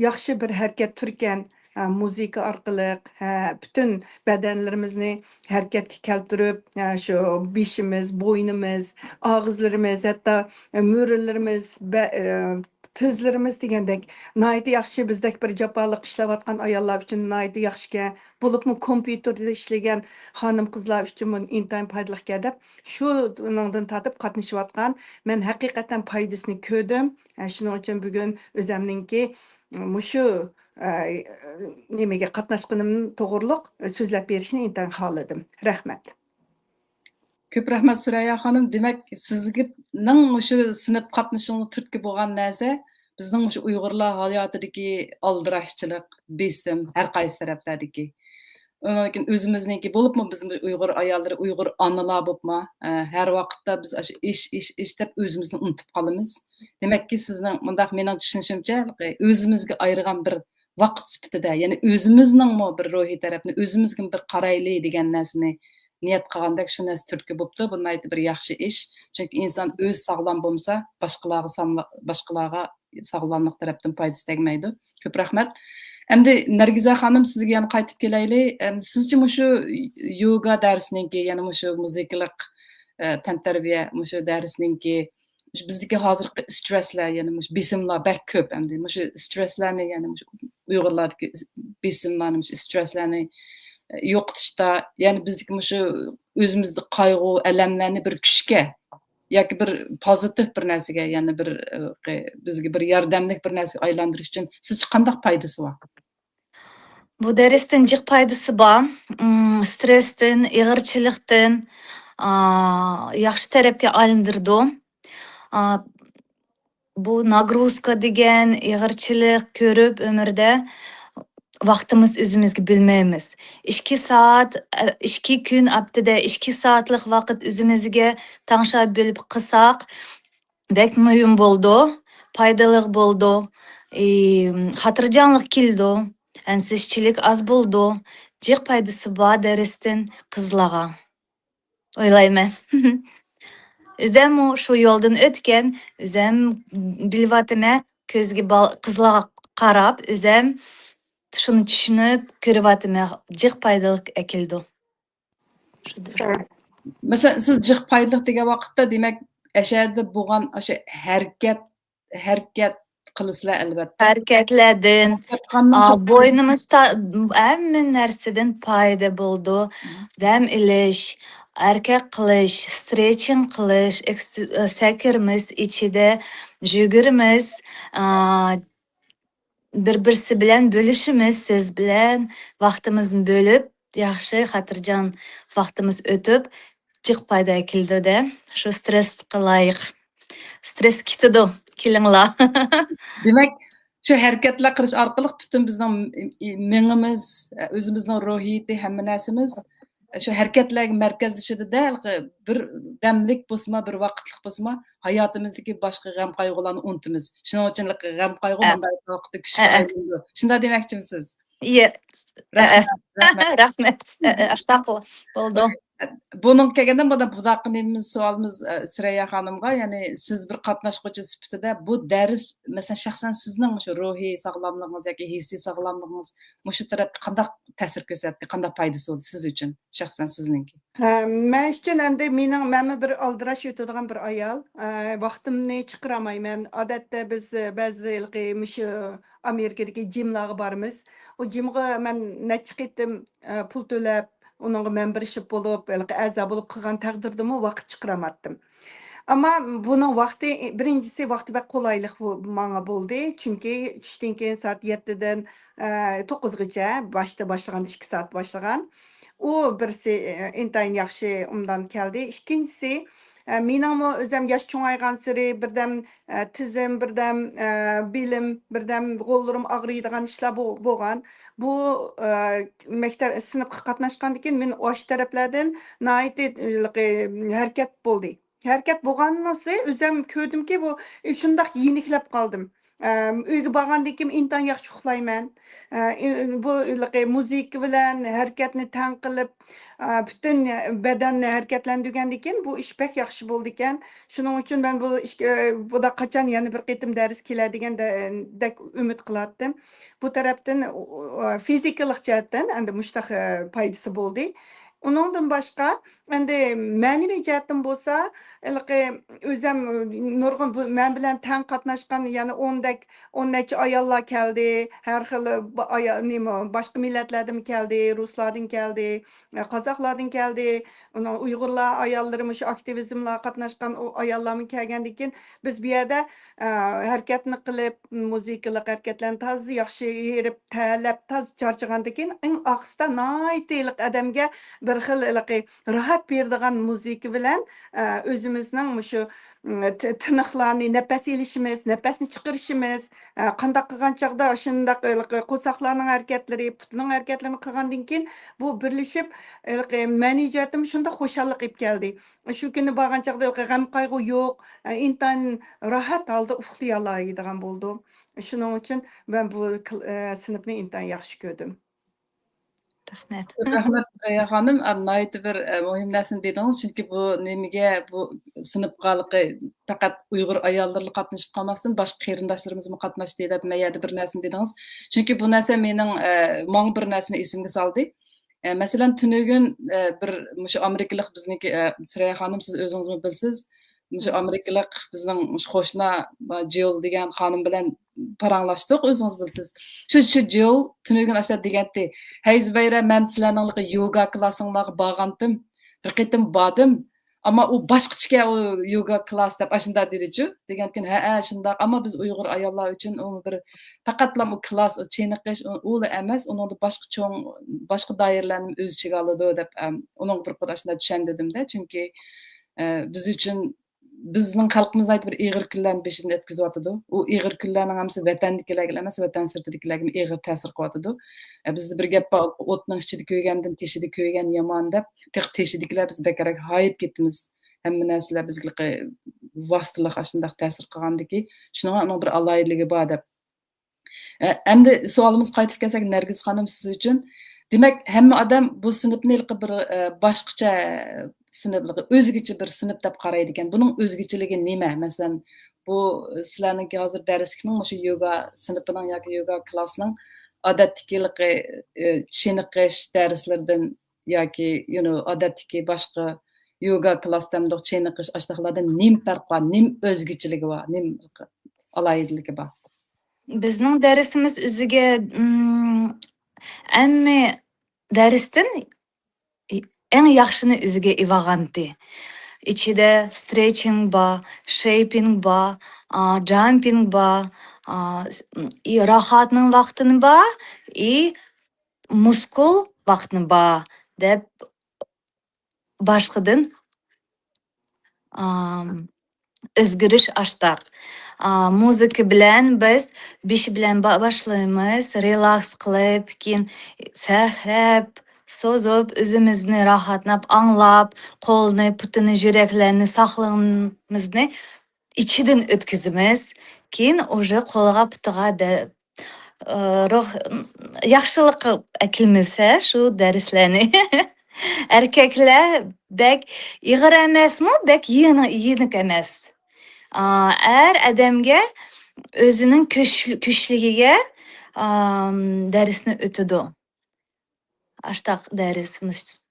ياخشى بىر ھەرىكەت تۈركەن. ئە، مۇزىكا ئارقىلىق، ھە، پۈتۈن بەدەنلىرىمىزنى ھەرىكەتكە كەلتۈرۈپ، ئە، شۇ بېشىمىز، بوينىمىز، ئاغزىلىرىمىز، ھەتتا، ئە، مۈرىلىرىمىز، بە-، ئە، تىزلىرىمىز دېگەندەك ناھايىتى ياخشى، بىزدەك بىر جاپالىق ئىشلەۋاتقان ئاياللار ئۈچۈن ناھايىتى ياخشىكەن. بولۇپمۇ كومپيۇتېردا ئىشلىگەن خانىم-قىزلار ئۈچۈنمۇ ئىنتايىن پايدىلىقكەن دەپ، شۇنىڭدىن تارتىپ قاتنىشىۋاتقان. مەن ھەقىقەتەن پايدىسىنى كۆردۈم. ئە، شۇنىڭ ئۈچۈن بۈگۈن ئۆزەمنىڭكى مۇشۇ، ئە، نېمىگە قاتناشقىنىم توغرۇلۇق سۆزلەپ بېرىشنى ئىنتايىن خالىدىم. رەھمەت. كۆپ رەھمەت، سۈرەييا خانىم. دېمەك، سىزنىڭ مۇشۇ سىنىپ قاتنىشىڭىزغا تۈرتكە بولغان نەرسە بىزنىڭ مۇشۇ ئۇيغۇرلار ھاياتىدىكى ئالدىراشچىلىق، بېسىم، ھەر قايسى تەرەپلەردىكى. ئۇنىڭدىن كېيىن ئۆزىمىزنىڭكى، بولۇپمۇ بىز ئۇيغۇر ئاياللىرى، ئۇيغۇر ئانىلار بولۇپمۇ، ئە، ھەر ۋاقىتتا بىز ئاشۇ ئىش، ئىش، ئىش دەپ ئۆزىمىزنى ئۇنتۇپ قالىمىز. دېمەككى، سىزنىڭ مۇنداق، مېنىڭ چۈشىنىشىمچە، ئۆزىمىزگە ئايرىغان بىر ۋاقىت سۈپىتىدە، يەنى ئۆزىمىزنىڭمۇ بىر روھىي تەرەپنى، ئۆزىمىزگىمۇ بىر قارايلى دېگەن نەرسىنى نىيەت قىلغاندەك، شۇ نەرسە تۈرتكە بوپتۇ. بۇ ناھايىتى بىر ياخشى ئىش. چۈنكى ئىنسان ئۆزى ساغلام بولمىسا، باشقىلارغا ساملا-، باشقىلارغا ساغلاملىق تەرەپتىن پايدىسى تەگمەيدۇ. كۆپ رەھمەت. ئەمدى نەرگىزە خانىم، سىزگە يەنە قايتىپ كېلەيلى. ئەمدى سىزچە مۇشۇ يوگا دەرسنىڭكى، يەنە مۇشۇ مۇزىكىلىق، ئە، تەنتەربىيە، مۇشۇ دەرسنىڭكى، مۇشۇ بىزدىكى ھازىرقى ئىسترېسلەر، يەنە مۇشۇ بېسىملار بەك كۆپ ئەمدى. مۇشۇ ئىسترېسلەرنى، يەنە مۇشۇ ئۇيغۇرلاردىكى بېسىملارنى، مۇشۇ ئىسترېسلەرنى، ئە، يوقىتىشتا، يەنە بىزدىكى مۇشۇ ئۆزىمىزدە قايغۇ، ئەلەملەرنى بىر كۈچكە ياكى بىر پوزىتىپ بىر نەرسىگە، يەنە بىر، ئى، بىزگە بىر ياردەملىك بىر نەرسىگە ئايلاندۇرۇش ئۈچۈن سىزچە قانداق پايدىسى بار؟ بۇ دەرستىن جىق پايدىسى بار. ئىم، سترېستىن، ئېغىرچىلىقتىن، ئا، ياخشى تەرەپكە ئايلاندۇرىدۇ. ئا، بۇ ناگرۇزكا دېگەن ئېغىرچىلىق كۆرۈپ ئۆمۈردە ۋاقتىمىز ئۆزىمىزگە بۆلمەيمىز. ئىككى سائەت، ئە، ئىككى كۈن ھەپتىدە ئىككى سائەتلىك ۋاقىت ئۆزىمىزگە تەڭشەپ بۆلۈپ قىلساق، بەك مۇھىم بولىدۇ، پايدىلىق بولىدۇ، ئى، خاتىرجەملىك كېلىدۇ، ئەنسىزچىلىك ئاز بولىدۇ. جىق پايدىسى بار دەرستىن قىزلارغا، ئويلايمەن. ئۆزەممۇ شۇ يولدىن ئۆتكەن، ئۆزەم بىلىۋاتىمەن، كۆزگە بال-، قىزلارغا قاراپ، ئۆزەم شۇنى چۈشىنىپ كۆرۈۋاتىمەن، جىق پايدىلىق ئەكېلىدۇ. مەسىلەن، سىز جىق پايدىلىق دېگەن ۋاقىتتا، دېمەك، ئەشەدە بولغان ئاشۇ ھەرىكەت، ھەرىكەت قىلىسىلەر، ئەلۋەتتە. ھەرىكەتلەردىن، ھەرىكەتلەرنىڭ ئا، بوينىمىز تا-، ھەممە نەرسىدىن پايدا بولىدۇ. مم. دەم ئېلىش، ھەرىكەت قىلىش، سترېچىڭ قىلىش، ئېكس-، سەكرىمىز ئىچىدە، يۈگۈرىمىز، ئا، بىر-بىرسى بىلەن بۆلۈشىمىز، سۆز بىلەن ۋاقتىمىزنى بۆلۈپ، ياخشى خاتىرجەم ۋاقتىمىز ئۆتۈپ، جىق پايدا كېلىدۇ-دە. شۇ سترېسقا لايىق. سترېس كېتىدۇ، كېلىڭلار. دېمەك، شۇ ھەرىكەتلەر قىلىش ئارقىلىق پۈتۈن بىزنىڭ مېڭىمىز، ئۆزىمىزنىڭ روھىيىتى، ھەممە نەرسىمىز شۇ ھەرىكەتلەرگە مەركەزلىشىدۇ-دە، ھېلىقى بىر دەملىك بولسىمۇ، بىر ۋاقىتلىق بولسىمۇ، ھاياتىمىزدىكى باشقا غەم-قايغۇلارنى ئۇنتىمىز. شۇنىڭ ئۈچۈن ھېلىقى غەم-قايغۇ ئە. مۇنداق ۋاقىتتا كۈچكە ئە، ئە. ئايلىنىدۇ. شۇنداق دېمەكچىمسىز؟ ئىيە. ئە، ئە. رەھمەت، رەھمەت. رەھمەت. ئە، ئە، ئەستاغپۇرۇللا. بولدى. بۇنىڭغا كەلگەندە، مانا بۇداققى نېمىمىز، سوئالىمىز، ئە، سۈرەييا خانىمغا، يەنى سىز بىر قاتناشقۇچى سۈپىتىدە بۇ دەرس، مەسىلەن، شەخسەن سىزنىڭ شۇ روھىي ساغلاملىقىڭىز ياكى ھېسسىي ساغلاملىقىڭىز مۇشۇ تەرەپتە قانداق تەسىر كۆرسەتتى، قانداق پايدىسى بولدى سىز ئۈچۈن، شەخسەن سىزنىڭكى؟ ھە، مەن ئۈچۈن ئەمدى مېنىڭ، مەنمۇ بىر ئالدىراش ئۆتىدىغان بىر ئايال. ئە، ۋاقتىمنى چىقىرالمايمەن. ئادەتتە بىز، ئە، بەزىدە ھېلىقى مۇشۇ ئامېرىكىدىكى جىملارغا بارىمىز. ئۇ جىمغا مەن نەچچە قېتىم، ئە، پۇل تۆلەپ، ئۇنىڭغا مەمبېرشىپ بولۇپ، ھېلىقى ئەزا بولۇپ قىلغان تەقدىردىمۇ ۋاقىت چىقىرالماتتىم. ئەمما بۇنىڭ ۋاقتى، بىرىنچىسى، ۋاقتى بەك قولايلىق بۇ، ماڭا بولدى. چۈنكى چۈشتىن كېيىن سائەت يەتتىدىن، ئە، توققۇزغىچە، باشتا باشلىغاندا ئىككى سائەت باشلىغان. ئۇ بىرسى، ئە، ئىنتايىن ياخشى ئۇندان كەلدى. ئىككىنچىسى، ئە، مېنىڭمۇ ئۆزۈم ياش چوڭايغانسېرى بىردەم، ئە، تىزىم، بىردەم، ئە، بېلىم، بىردەم غوللىرىم ئاغرىيدىغان ئىشلار بو-، بولغان. بۇ، ئە، مەكتەپ، سىنىپقا قاتناشقاندىن كېيىن مېنى ئاشۇ تەرەپلەردىن ناھايىتى، ھېلىقى، ھەرىكەت بولدى. ھەرىكەت بولغانسېرى ئۆزۈم كۆردۈمكى، بۇ شۇنداق يېنىكلەپ قالدىم. ئە، ئۆيگە بارغاندىن كېيىن ئىنتايىن ياخشى ئۇخلايمەن. ئە، ئى-، بۇ ھېلىقى مۇزىكا بىلەن ھەرىكەتنى تەڭ قىلىپ، ئە، پۈتۈن بەدەننى ھەرىكەتلەندۈرگەندىن كېيىن بۇ ئىش بەك ياخشى بولىدىكەن. شۇنىڭ ئۈچۈن مەن بۇ ئىشكە، بۇدا قاچان يەنە بىر قېتىم دەرس كېلەر دېگەندەك ئۈمىد قىلاتتىم. بۇ تەرەپتىن، ئۇ، ئۇ، فىزىكىلىق جەھەتتىن ئەمدى مۇشتاق، ئە، پايدىسى بولدى. ئۇنىڭدىن باشقا، ئەمدى مەنىۋى جەھەتتىن بولسا، ھېلىقى ئۆزەم نۇرغۇن بۇ، مەن بىلەن تەڭ قاتناشقان يەنە ئوندەك، ئون نەچچە ئاياللار كەلدى. ھەر خىل با-، ئايا-، نېمە، باشقا مىللەتلەردىنمۇ كەلدى، رۇسلاردىن كەلدى، قازاقلاردىن كەلدى. ئۇنىڭ ئۇيغۇرلار ئاياللىرى مۇشۇ ئاكتىۋىزملارغا قاتناشقان ئۇ ئاياللارمۇ كەلگەندىن كېيىن، بىز بۇ يەردە، ئە، ھەرىكەتنى قىلىپ، مۇزىكىلىق ھەرىكەتلەرنى تازا ياخشى ھېرىپ، تەرلەپ، تازا چارچىغاندىن كېيىن، ئەڭ ئاخىرسىدا ناھايىتى ھېلىقى ئادەمگە بىر خىل ھېلىقى راھەت بېرىدىغان مۇزىكا بىلەن، ئە، ئۆزىمىزنىڭ مۇشۇ، م، ت-، تىنىقلارنى، نەپەس ئېلىشىمىز، نەپەسنى چىقىرىشىمىز، ئە، قانداق قىلغان چاغدا شۇنداق ھېلىقى قورساقلارنىڭ ھەرىكەتلىرى، پۇتنىڭ ھەرىكەتلىرىنى قىلغاندىن كېيىن، بۇ بىرلىشىپ، ھېلىقى مەنىۋى جەھەتتىن شۇنداق خۇشاللىق ئېلىپ كەلدى. شۇ كۈنى بارغان چاغدا ھېلىقى غەم-قايغۇ يوق، ئە، ئىنتايىن راھەت ھالدا ئۇخلىيالايدىغان بولدۇم. شۇنىڭ ئۈچۈن مەن بۇ كىل-، ئە، سىنىپنى ئىنتايىن ياخشى كۆردۈم. رەھمەت. رەھمەت، سۈرەييا خانىم. ئە، ناھايىتى بىر، ئە، مۇھىم نەرسىنى دېدىڭىز. چۈنكى بۇ نېمىگە، بۇ سىنىپقا ھېلىقى پەقەت ئۇيغۇر ئاياللىرىلا قاتنىشىپ قالماستىن، باشقا قېرىنداشلىرىمىزمۇ قاتناشتى دەپ مەن يەردە بىر نەرسىنى دېدىڭىز. چۈنكى بۇ نەرسە مېنىڭ، ئە، ماڭا بىر نەرسىنى ئېسىمگە سالدى. ئە، مەسىلەن، تۈنۈگۈن، ئە، بىر مۇشۇ ئامېرىكىلىق بىزنىڭكى، ئە، سۈرەييا خانىم، سىز ئۆزىڭىزمۇ بىلىسىز. مۇشۇ ئامېرىكىلىق بىزنىڭ مۇشۇ قوشنا، ئە، جىل دېگەن خانىم بىلەن پاراڭلاشتۇق، ئۆزىڭىز بىلىسىز. شۇ، شۇ جىل تۈنۈگۈن ئاشۇنداق دېگەنتى، «ھەي زۇبەيرە، مەن سىلەرنىڭ يوگا كلاسىڭلارغا بارغانتىم، بىر قېتىم باردىم. ئەمما ئۇ باشقىچىكەن ئۇ يوگا كلاس» دەپ ئاشۇنداق دېدىچۇ. دېگەنتىكىن، ھەئە، شۇنداق. ئەمما بىز ئۇيغۇر ئاياللار ئۈچۈن ئۇ بىر پەقەتلا ئۇ كلاس، ئۇ چېنىقىش، ئۇ، ئۇلا ئەمەس، ئۇنىڭدا باشقا چوڭ، باشقا دائىرىلەرنى ئۆز ئىچىگە ئالىدۇ دەپ، ئەم، ئۇنىڭغا بىر قۇر ئاشۇنداق چۈشەندۈردۈم-دە. چۈنكى، ئە، بىز ئۈچۈن بىزنىڭ خەلقىمىز ناھايىتى بىر ئېغىر كۈنلەرنى بېشىدىن ئۆتكۈزۈۋاتىدۇ. ئۇ ئېغىر كۈنلەرنىڭ ھەممىسى ۋەتەندىكىلەرگىلا ئەمەس، ۋەتەن سىرتىدىكىلەرگىمۇ ئېغىر تەسىر قىلىۋاتىدۇ. ئە، بىزدە بىر گەپ بار، «ئوتنىڭ ئىچىدە كۆيگەندىن تېشىدا كۆيگەن يامان» دەپ، تېخى تېشىدىكىلەر بىز بەكرەك ھايىپ كېتىمىز. ھەممە نەرسىلەر بىزگە ۋاسىتىلىق ئاشۇنداق تەسىر قىلغاندىكى، شۇنىڭغا ئۇنىڭ بىر ئالاھىدىلىكى بار دەپ. ئە، ئەمدى سوئالىمىزغا قايتىپ كەلسەك، نەرگىز خانىم، سىز ئۈچۈن، دېمەك، ھەممە ئادەم بۇ سىنىپنى ھېلىقى بىر، ئە، باشقىچە سىنىپ، ئۆزگىچە بىر سىنىپ دەپ قارايدىكەن. بۇنىڭ ئۆزگىچىلىكى نېمە؟ مەسىلەن، بۇ سىلەرنىڭكى ھازىر دەرسلىكنىڭ مۇشۇ يوگا سىنىپىنىڭ ياكى يوگا كلاسنىڭ ئادەتتىكى ھېلىقى، ئە، چېنىقىش دەرسلىرىدىن ياكى، you know، ئادەتتىكى باشقا يوگا كلاس دەمدۇق، چېنىقىش ئاشۇنداقلاردىن نېمە پەرقى بار؟ نېمە ئۆزگىچىلىكى بار؟ نېمە ئالاھىدىلىكى بار؟ بىزنىڭ دەرسىمىز ئۆزىگە، ئىم، ھەممە دەرستىن ئەڭ ياخشىنى ئۆزىگە ئېلىۋالغانتى. ئىچىدە سترېچىنگ بار، شېيپىنگ بار، ئا، جامپىنگ بار، ئا، ئى، راھەتنىڭ ۋاقتىنى بار، ئى، مۇسكۇل ۋاقتىنى بار دەپ باشقىدىن، ئام، ئۆزگىرىش ئاشتاق. ئا، مۇزىكا بىلەن بىز بېشى بىلەن با-، باشلايمىز، رېلاكس قىلىپ، كېيىن سەھرەپ، سوزۇپ، ئۆزىمىزنى راھەتلەپ، ئاڭلاپ، قولنى، پۇتىنى، يۈرەكلەرنى، ساغلىقىمىزنى ئىچىدىن ئۆتكۈزىمىز. كېيىن ئۇژې قولىغا، پۇتىغا بە-، ئى، روھ، ياخشىلىق ئەكىلمىسە شۇ دەرسلەرنى. ئەركەكلەر بەك ئېغىر ئەمەسمۇ، بەك يېنىك، يېنىك ئەمەس. ئا، ئەر ئادەمگە ئۆزىنىڭ كۈچ-، كۈچلۈكىگە، ئام، دەرسنى ئۆتىدۇ. ئاشتاق دەرسىمىز.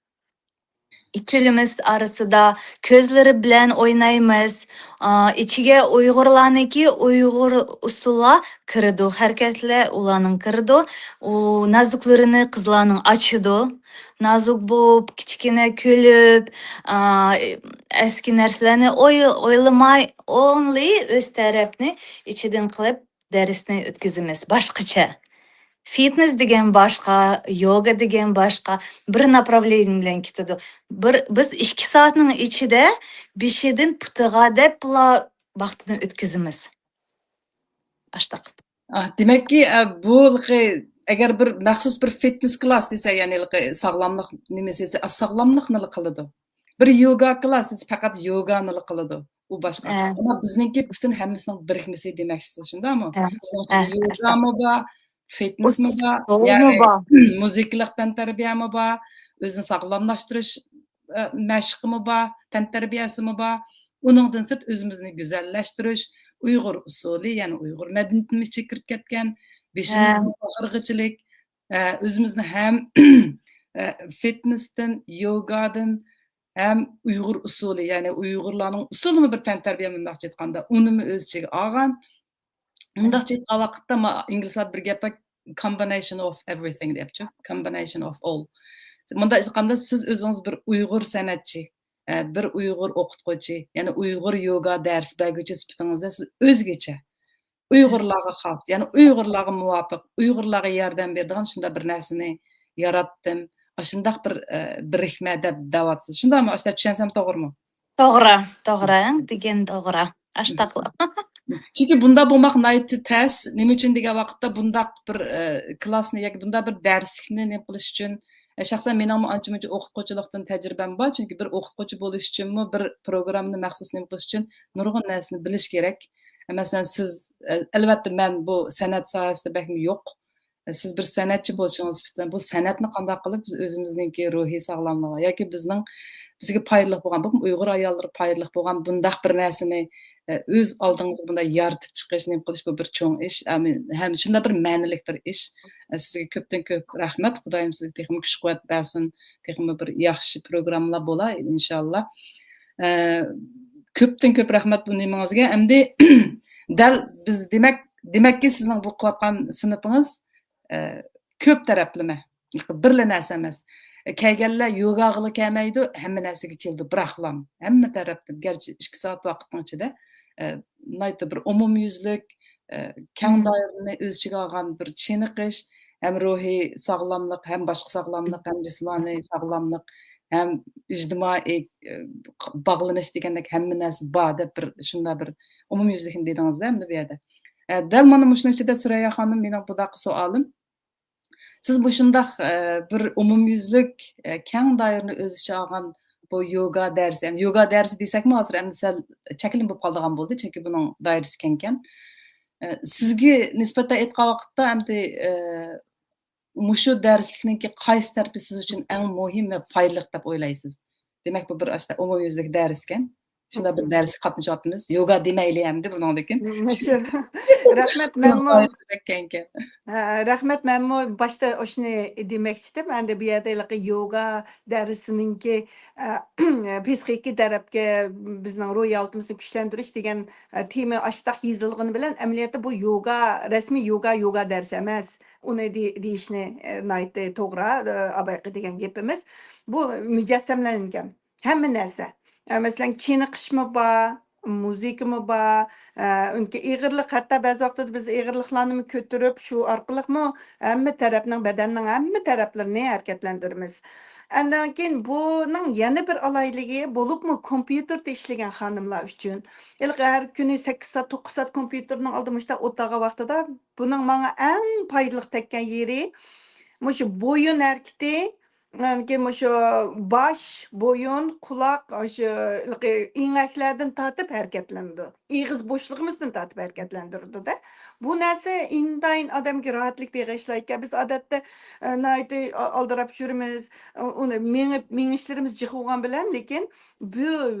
ئىككىلىمىز ئارىسىدا كۆزلىرى بىلەن ئوينايمىز. ئا، ئىچىگە ئۇيغۇرلارنىڭكى ئۇيغۇر ئۇسسۇللار كىرىدۇ، ھەرىكەتلەر ئۇلارنىڭ كىرىدۇ. ئۇ نازۇكلىرىنى قىزلارنىڭ ئاچىدۇ. نازۇك بولۇپ، كىچىككىنە كۈلۈپ، ئا، ئەسكى نەرسىلەرنى ئوي-، ئويلىماي، ئونلى ئۆز تەرەپنى ئىچىدىن قىلىپ، دەرسنى ئۆتكۈزىمىز باشقىچە. فىتنېس دېگەن باشقا، يوگا دېگەن باشقا، بىر ناپراۋلېنىيە بىلەن كېتىدۇ. بىر، بىز ئىككى سائەتنىڭ ئىچىدە بېشىدىن پۇتىغا دەپ بۇلا ۋاقتىنى ئۆتكۈزىمىز. ئاشتاق. ئا، دېمەككى، ئە، بۇ ھېلىقى، ئەگەر بىر مەخسۇس بىر فىتنېس كلاس دېسە، يەنى ھېلىقى ساغلاملىق نېمىسى دېسە، ئا، ساغلاملىقنىلا قىلىدۇ. بىر يوگا كلاس دېسە، پەقەت يوگانىلا قىلىدۇ. ئۇ باشقا. ئە. ئەمما بىزنىڭكى پۈتۈن ھەممىسىنىڭ بىرىكمىسى دېمەكچىسىز، شۇنداقمۇ؟ ئە، شۇنىڭ ئۈچۈن ئە، يوگامۇ بار، فىتنېسمۇ بار، ئۇسسۇلمۇ يەنى بار. مۇزىكىلىق تەنتەربىيەمۇ بار، ئۆزىنى ساغلاملاشتۇرۇش، ئە، مەشقىمۇ بار، تەنتەربىيەسىمۇ بار. ئۇنىڭدىن سىرت ئۆزىمىزنى گۈزەللەشتۈرۈش، ئۇيغۇر ئۇسسۇلى، يەنى ئۇيغۇر مەدەنىيىتىنىڭ ئىچىگە كىرىپ كەتكەن، بېشىمىزنى ھە. قاغارغۇچىلىك، ئە، ئۆزىمىزنى ھەم، ئە، فىتنېستىن، يوگادىن، ھەم ئۇيغۇر ئۇسسۇلى، يەنى ئۇيغۇرلارنىڭ ئۇسسۇلىمۇ بىر تەنتەربىيە، مۇنداقچە ئېيتقاندا، ئۇنىمۇ ئۆز ئىچىگە ئالغان. مۇنداقچە ئېيتقان ۋاقىتتا، ما-، ئىنگلىزلاردا بىر گەپ بار، combination of everything دەپچۇ، combination of all. مۇنداق ئېيتقاندا، سىز ئۆزىڭىز بىر ئۇيغۇر سەنئەتچى، ئە، بىر ئۇيغۇر ئوقۇتقۇچى، يەنى ئۇيغۇر يوگا دەرس بەرگۈچى سۈپىتىڭىزدە سىز ئۆزگىچە. ئۇيغۇرلارغا خاس، يەنى ئۇيغۇرلارغا مۇۋاپىق، ئۇيغۇرلارغا ياردەم بېرىدىغان شۇنداق بىر نەرسىنى ياراتتىم. ئاشۇنداق بىر، ئە، بىرىكمە دەپ دەۋاتىسىز. شۇنداقمۇ؟ ئاشۇنداق چۈشەنسەم توغرىمۇ؟ توغرا، توغرا، دېگەن توغرا. ئاشتاقلا. چۈنكى بۇنداق بولماق ناھايىتى تەس. نېمە ئۈچۈن دېگەن ۋاقىتتا بۇنداق بىر، ئە، كلاسنى ياكى بۇنداق بىر دەرسلىكنى نېمە قىلىش ئۈچۈن، ئە، شەخسەن مېنىڭمۇ ئانچە-مۇنچە ئوقۇتقۇچىلىقتىن تەجرىبەم بار. چۈنكى بىر ئوقۇتقۇچى بولۇش ئۈچۈنمۇ بىر پروگراممىنى مەخسۇس نېمە قىلىش ئۈچۈن نۇرغۇن نەرسىنى بىلىش كېرەك. مەسىلەن، سىز، ئە، ئەلۋەتتە، مەن بۇ سەنئەت ساھەسىدە بەكمۇ يوق. سىز بىر سەنئەتچى بولۇشىڭىز سۈپىتىدىن، بۇ سەنئەتنى قانداق قىلىپ بىز ئۆزىمىزنىڭكى روھىي ساغلاملىقىغا ياكى بىزنىڭ، بىزگە پايدىلىق بولغان، بولۇپمۇ ئۇيغۇر ئاياللىرىغا پايدىلىق بولغان بۇنداق بىر نەرسىنى، ئە، ئۆز ئالدىڭىزغا بۇنداق يارىتىپ چىقىش، نېمە قىلىش، بۇ بىر چوڭ ئىش. ئەم، ھەم شۇنداق بىر مەنىلىك بىر ئىش. ئە، سىزگە كۆپتىن كۆپ رەھمەت. خۇدايىم سىزگە تېخىمۇ كۈچ-قۇۋۋەت بەرسۇن. تېخىمۇ بىر ياخشى پروگراممىلار بولا، ئىنشاللا. ئە، كۆپتىن كۆپ رەھمەت بۇ نېمىڭىزگە. ئەمدى دەل بىز، دېمەك، دېمەككى، سىزنىڭ بۇ قىلىۋاتقان سىنىپىڭىز، ئە، كۆپ تەرەپلىمە. بىرلا نەرسە ئەمەس. كەلگەنلەر يوگاغىلا كەلمەيدۇ، ھەممە نەرسىگە كېلىدۇ، بىراقلام. ھەممە تەرەپتىن، گەرچە ئىككى سائەت ۋاقىتنىڭ ئىچىدە، ئە، ناھايىتى بىر ئومۇميۈزلۈك، ئە، كەڭ مم. دائىرىنى ئۆز ئىچىگە ئالغان بىر چېنىقىش، ھەم روھىي ساغلاملىق، ھەم باشقا ساغلاملىق، ھەم جىسمانىي ساغلاملىق، ھەم ئىجتىمائىي، ئە، باغلىنىش دېگەندەك ھەممە نەرسە بار دەپ بىر شۇنداق بىر ئومۇميۈزلۈكنى دېدىڭىزدە ئەمدى بۇ يەردە. ئە، دەل مانا مۇشۇنىڭ ئىچىدە سۈرەييا خانىم، مېنىڭ بۇنداق سوئالىم. سىز مۇشۇنداق، ئە، بىر ئومۇميۈزلۈك، ئە، كەڭ دائىرىنى ئۆز ئىچىگە ئالغان بۇ يوگا دەرسى، يەنى يوگا دەرسى دېسەكمۇ ھازىر ئەمدى سەل چەكلىمە بولۇپ قالىدىغان بولدى، چۈنكى بۇنىڭ دائىرىسى كەڭكەن. ئە، سىزگە نىسبەتەن ئېيتقان ۋاقىتتا ئەمدى، ئە، مۇشۇ دەرسلىكنىڭكى قايسى تەرىپى سىز ئۈچۈن ئەڭ مۇھىم ۋە پايدىلىق دەپ ئويلايسىز؟ دېمەك، بۇ بىر ئاشۇنداق ئومۇميۈزلۈك دەرسكەن. شۇنداق بىر دەرسكە قاتنىشىۋاتىمىز. يوگا دېمەيلى ئەمدى بۇنىڭدىن كېيىن. مەشھۇر. رەھمەت، مەنمۇ. ھە، رەھمەت، مەنمۇ باشتا ئاشۇنى دېمەكچىدىم. ئەمدى بۇ يەردە ھېلىقى يوگا دەرسىنىڭكى، ئە، پسىخىكا تەرەپكە بىزنىڭ روھىي ھالىتىمىزنى كۈچلەندۈرۈش دېگەن، ئە، تېما ئاشتاق يېزىلغىنى بىلەن، ئەمەلىيەتتە بۇ يوگا، رەسمىي يوگا، يوگا دەرسى ئەمەس. ئۇنى دې-، دېيىشنى، ئە، ناھايىتى توغرا، ئە، ئاۋۋالقى دېگەن گېپىمىز. بۇ مۇجەسسەملەنگەن. ھەممە نەرسە. ئە، مەسىلەن، چېنىقىشمۇ بار، مۇزىكىمۇ بار، ئە، ئۈنكى ئېغىرلىق، ھەتتا بەزى ۋاقىتتا بىز ئېغىرلىقلارنىمۇ كۆتۈرۈپ، شۇ ئارقىلىقمۇ ھەممە تەرەپنىڭ، بەدەننىڭ ھەممە تەرەپلىرىنى ھەرىكەتلەندۈرىمىز. ئاندىن كېيىن بۇنىڭ يەنە بىر ئالاھىدىلىكى، بولۇپمۇ كومپيۇتېردا ئىشلىگەن خانىملار ئۈچۈن. ھېلىقى ھەر كۈنى سەككىز سائەت، توققۇز سائەت كومپيۇتېرنىڭ ئالدىدا مۇشۇنداق ئولتۇرغان ۋاقتىدا بۇنىڭ ماڭا ئەڭ پايدىلىق تەگكەن يېرى، مۇشۇ بويۇن ھەرىكىتى، ئاندىن كېيىن مۇشۇ باش، بويۇن، قۇلاق، ئاشۇ ھېلىقى ئېڭەكلەردىن تارتىپ ھەرىكەتلىنىدۇ. ئېغىز بوشلۇقىمىزدىن تارتىپ ھەرىكەتلەندۈرىدۇ-دە. بۇ نەرسە ئىنتايىن ئادەمگە راھەتلىك بېغىشلايدىكەن. بىز ئادەتتە، ئە، ناھايىتى ئا-، ئالدىراپ يۈرىمىز، ئۇنى مېڭىپ، مېڭىشلىرىمىز جىق بولغان بىلەن، لېكىن بۇ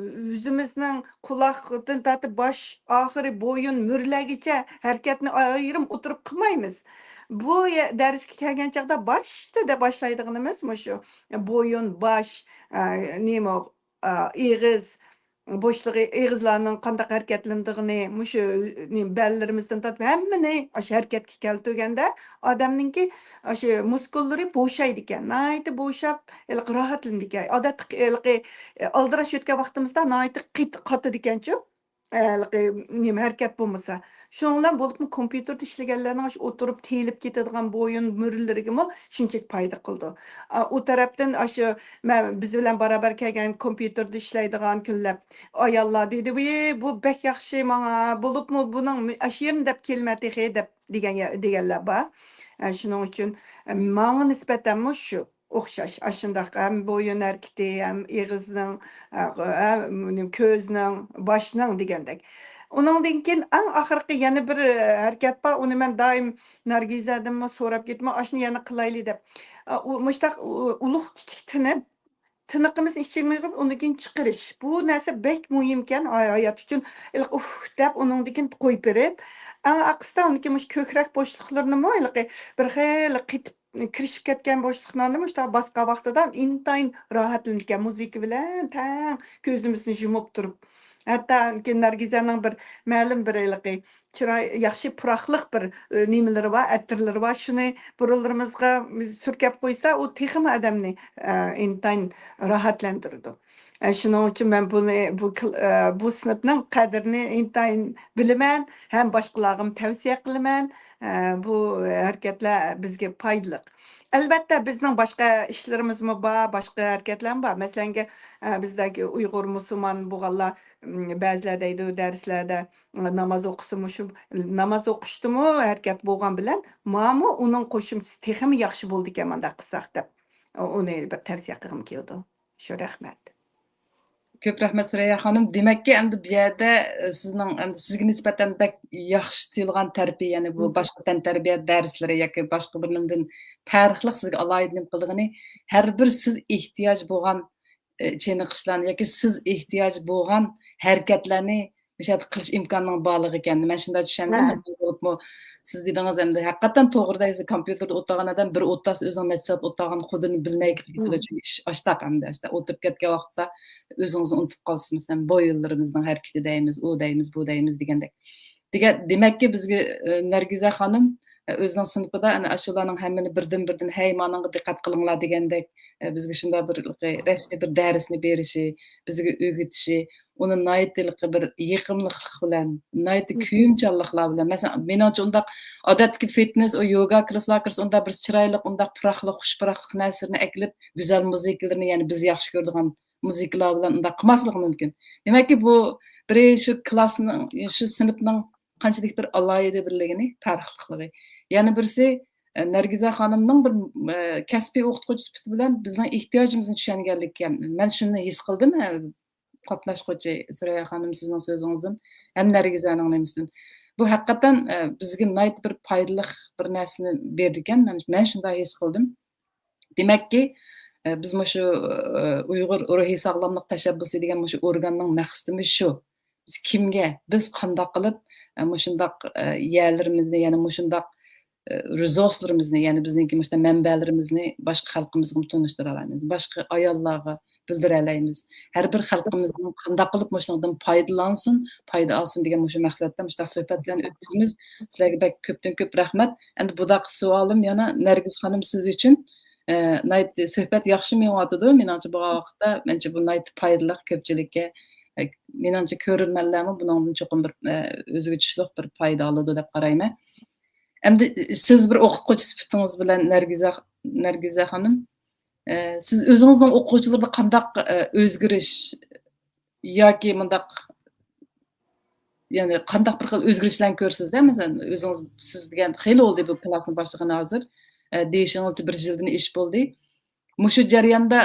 ئۆزىمىزنىڭ قۇلاقتىن تارتىپ باش ئاخىرى بويۇن، مۈرىلەرگىچە ھەرىكەتنى ئايرىم ئوتتۇرىغا قىلمايمىز. بۇ يە-، دەرسكە كەلگەن چاغدا باشتا دەپ باشلايدىغىنىمىز مۇشۇ بويۇن، باش، ئە، نېمە، ئە، ئېغىز بوشلۇقى، ئېغىزلارنىڭ قانداق ھەرىكەتلىنىدىغىنى، مۇشۇ، نېمە، بەللىرىمىزدىن تارتىپ ھەممىنى ئاشۇ ھەرىكەتكە كەلتۈرگەندە ئادەمنىڭكى ئاشۇ مۇسكۇللىرى بوشايدىكەن. ناھايىتى بوشاپ، ھېلىقى راھەتلىنىدىكەن. ئادەتتە ھېلىقى، ئالدىراش يۆتكەن ۋاقتىمىزدا ناھايىتى قېت-، قاتىدىكەنچۇ. ھېلىقى نېمە ھەرىكەت بولمىسا. شۇنىڭ بىلەن بولۇپمۇ كومپيۇتېردا ئىشلىگەنلەرنىڭ ئاشۇ ئولتۇرۇپ تېيىلىپ كېتىدىغان بويۇن مۈرىلىرىگىمۇ شۇنچىلىك پايدا قىلىدۇ. ئا، ئۇ تەرەپتىن ئاشۇ مەن، بىز بىلەن بارابەر كەلگەن كومپيۇتېردا ئىشلەيدىغان كۈنلەر ئاياللار دېدى، ۋىي، بۇ بەك ياخشى ماڭا، بولۇپمۇ بۇنىڭ مۇ-، ئاشۇ يېرىنى دەپ كېلىمە تېخى دەپ دېگەن يە-، دېگەنلەر بار. ئە، شۇنىڭ ئۈچۈن، ئە، ماڭا نىسبەتەنمۇ شۇ. ئوخشاش، ئاشۇنداق ھەم بويۇن ھەرىكىتى، ھەم ئېغىزنىڭ، ئە، ئە، كۆزنىڭ، باشنىڭ دېگەندەك. ئۇنىڭدىن كېيىن ئەڭ ئاخىرقى يەنە بىر، ئە، ھەرىكەت بار، ئۇنى مەن دائىم نەرگىزەدىنمۇ سوراپ كېتىمەن، ئاشۇنى يەنە قىلايلى دەپ. ئە، ئۇ مۇشتاق ئۇ-، ئۇلۇغ كىچىك تىنىپ، تىنىقىمىزنى ئىچىگە مىغىپ، ئۇنىڭدىن كېيىن چىقىرىش. بۇ نەرسە بەك مۇھىمكەن ھاي-، ھايات ئۈچۈن. ھېلىقى ئۇھ دەپ ئۇنىڭدىن كېيىن قويۇپ بېرىپ، ئەڭ ئاخىرسىدا ئۇنىڭدىن كېيىن مۇشۇ كۆكرەك بوشلۇقلىرىنىمۇ ھېلىقى بىر خېلى قېتىپ كىرىشىپ كەتكەن بوشلۇقلارنى مۇشۇنداق باسقان ۋاقتىدا ئىنتايىن راھەتلىنىدىكەن، مۇزىكا بىلەن تەڭ كۆزىمىزنى يۇمۇپ تۇرۇپ. ھەتتا نەرگىزەنىڭ بىر مەلۇم بىر ھېلىقى چىراي، ياخشى پۇراقلىق بىر، ئى، نېمىلىرى بار، ئەتىرلىرى بار. شۇنى بۇرۇنلىرىمىزغا سۈركەپ قويسا، ئۇ تېخىمۇ ئادەمنى، ئى، ئىنتايىن راھەتلەندۈرىدۇ. ئە، شۇنىڭ ئۈچۈن مەن بۇنى، بۇ كىل-، ئە، بۇ سىنىپنىڭ قەدرىنى ئىنتايىن بىلىمەن ھەم باشقىلارغىمۇ تەۋسىيە قىلىمەن. ئە، بۇ ھەرىكەتلەر بىزگە پايدىلىق. ئەلۋەتتە، بىزنىڭ باشقا ئىشلىرىمىزمۇ بار، باشقا ھەرىكەتلەرمۇ بار. مەسىلەنكى، ئە، بىزدەكى ئۇيغۇر مۇسۇلمان بولغانلار، م، بەزىلەر دەيدۇ، دەرسلەردە ناماز ئوقۇسىمۇ شۇ، ناماز ئوقۇشتىمۇ ھەرىكەت بولغان بىلەن، ماڭىمۇ ئۇنىڭ قوشۇمچىسى تېخىمۇ ياخشى بولىدىكەن مانداق قىلساق دەپ، ئۇنى بىر تەۋسىيە قىلغۇم كېلىدۇ. شۇ، رەھمەت. كۆپ رەھمەت، سۈرەييا خانىم. دېمەككى، ئەمدى بۇ يەردە، ئە، سىزنىڭ، ئەمدى سىزگە نىسبەتەن بەك ياخشى تۇيۇلغان تەرىپى، يەنى بۇ باشقا تەنتەربىيە دەرسلىرى ياكى باشقا بىر نېمىدىن پەرقلىق سىزگە ئالاھىدە نېمە قىلىدىغىنى، ھەر بىر سىز ئېھتىياج بولغان، ئە، چېنىقىشلارنى ياكى سىز ئېھتىياج بولغان ھەرىكەتلەرنى مۇشۇ يەردە قىلىش ئىمكانىنىڭ بارلىقى ئىكەن. مەن شۇنداق چۈشەندىم. مەسىلەن، بولۇپمۇ سىز دېدىڭىز، ئەمدى ھەقىقەتەن توغرا دەيسىز، كومپيۇتېردا ئولتۇرغان ئادەم بىر ئولتۇرسا ئۆزىنىڭ نەچچە سائەت ئولتۇرغانلىقىنى خۇدىنى بىلمەي كېتىدۇ. چۈنكى ئىش ئاشتاق ئەمدى، ئاشتاق ئولتۇرۇپ كەتكەن ۋاقىتتا ئۆزىڭىزنى ئۇنتۇپ قالىسىز. مەسىلەن، بويۇنلىرىمىزنىڭ ھەرىكىتى دەيمىز، ئۇ دەيمىز، بۇ دەيمىز دېگەندەك. دېگەن، دېمەككى، بىزگە، ئە، نەرگىزە خانىم، ئە، ئۆزىنىڭ سىنىپىدا ئەنە ئاشۇلارنىڭ ھەممىنى بىردىن-بىردىن، «ھەي، مانىڭغا دىققەت قىلىڭلار» دېگەندەك، ئە، بىزگە شۇنداق بىر رەسمىي بىر دەرسنى بېرىشى، بىزگە ئۆگىتىشى، ئۇنى ناھايىتى بىر يېقىملىقلىق بىلەن، ناھايىتى كۆيۈمچانلىقلار بىلەن. مەسىلەن، مېنىڭچە ئۇنداق ئادەتتىكى فىتنېس، ئۇ يوگا كىلاسلارغا كىرسە، ئۇنداق بىر چىرايلىق، ئۇنداق پۇراقلىق، خۇش پۇراقلىق نەرسىلىرىنى ئەكېلىپ، گۈزەل مۇزىكىلىرىنى، يەنى بىز ياخشى كۆرىدىغان مۇزىكىلار بىلەن ئۇنداق قىلماسلىقى مۇمكىن. دېمەككى، بۇ بىرى شۇ كىلاسنىڭ، شۇ سىنىپنىڭ قانچىلىك بىر ئالاھىدە بىرلىكىنى، پەرقلىقلىقى. يەنە بىرسى، ئە، نەرگىزە خانىمنىڭ بىر، ئە، كەسپىي ئوقۇتقۇچى سۈپىتى بىلەن بىزنىڭ ئېھتىياجىمىزنى چۈشەنگەنلىكى ئىكەن. مەن شۇنى ھېس قىلدىم، ئە، قاتناشقۇچى سۈرەييا خانىم، سىزنىڭ سۆزىڭىزدىن ھەم نەرگىزەنىڭ نېمىسىدىن. بۇ ھەقىقەتەن، ئە، بىزگە ناھايىتى بىر پايدىلىق بىر نەرسىنى بېرىدىكەن. مەن، مەن شۇنداق ھېس قىلدىم. دېمەككى، ئە، بىز مۇشۇ، ئە، ئۇيغۇر روھىي ساغلاملىق تەشەببۇسى دېگەن مۇشۇ ئورگاننىڭ مەقسىتىمىز شۇ. بىز كىمگە، بىز قانداق قىلىپ، ئە، مۇشۇنداق، ئە، يەرلىرىمىزنى، يەنى مۇشۇنداق، ئە، رېسۇرسلىرىمىزنى، يەنى بىزنىڭكى مۇشۇنداق مەنبەلىرىمىزنى باشقا خەلقىمىزغىمۇ تونۇشتۇرالايمىز، باشقا ئاياللارغا بىلدۈرەلەيمىز. ھەر بىر خەلقىمىزنىڭ قانداق قىلىپ مۇشۇنىڭدىن پايدىلانسۇن، پايدا ئالسۇن دېگەن مۇشۇ مەقسەتتە مۇشۇنداق سۆھبەتلەرنى ئۆتكۈزىمىز. سىلەرگە بەك كۆپتىن كۆپ رەھمەت. ئەمدى بۇنداق سوئالىم يەنە نەرگىز خانىم سىز ئۈچۈن. ئە، ناھايىتى سۆھبەت ياخشى مېڭىۋاتىدۇ. مېنىڭچە بولغان ۋاقىتتا، مەنچە بۇ ناھايىتى پايدىلىق كۆپچىلىككە. ئە، مېنىڭچە كۆرۈرمەنلەرمۇ بۇنىڭدىن چوقۇم بىر، ئە، ئۆزىگە چۈشلۈق بىر پايدا ئالىدۇ دەپ قارايمەن. ئەمدى سىز بىر ئوقۇتقۇچى سۈپىتىڭىز بىلەن نەرگىزە، نەرگىزە خانىم، ئە، سىز ئۆزىڭىزنىڭ ئوقۇغۇچىلىرىدا قانداق، ئە، ئۆزگىرىش ياكى مۇنداق، يەنى قانداق بىر خىل ئۆزگىرىشلەرنى كۆرىسىز-دە، مەسىلەن، ئۆزىڭىز، سىز دېگەن خېلى بولدى بۇ كىلاسنى باشلىغىنى ھازىر، ئە، دېيىشىڭىزچە بىر يىلدىن ئېشىپ بولدى. مۇشۇ جەرياندا،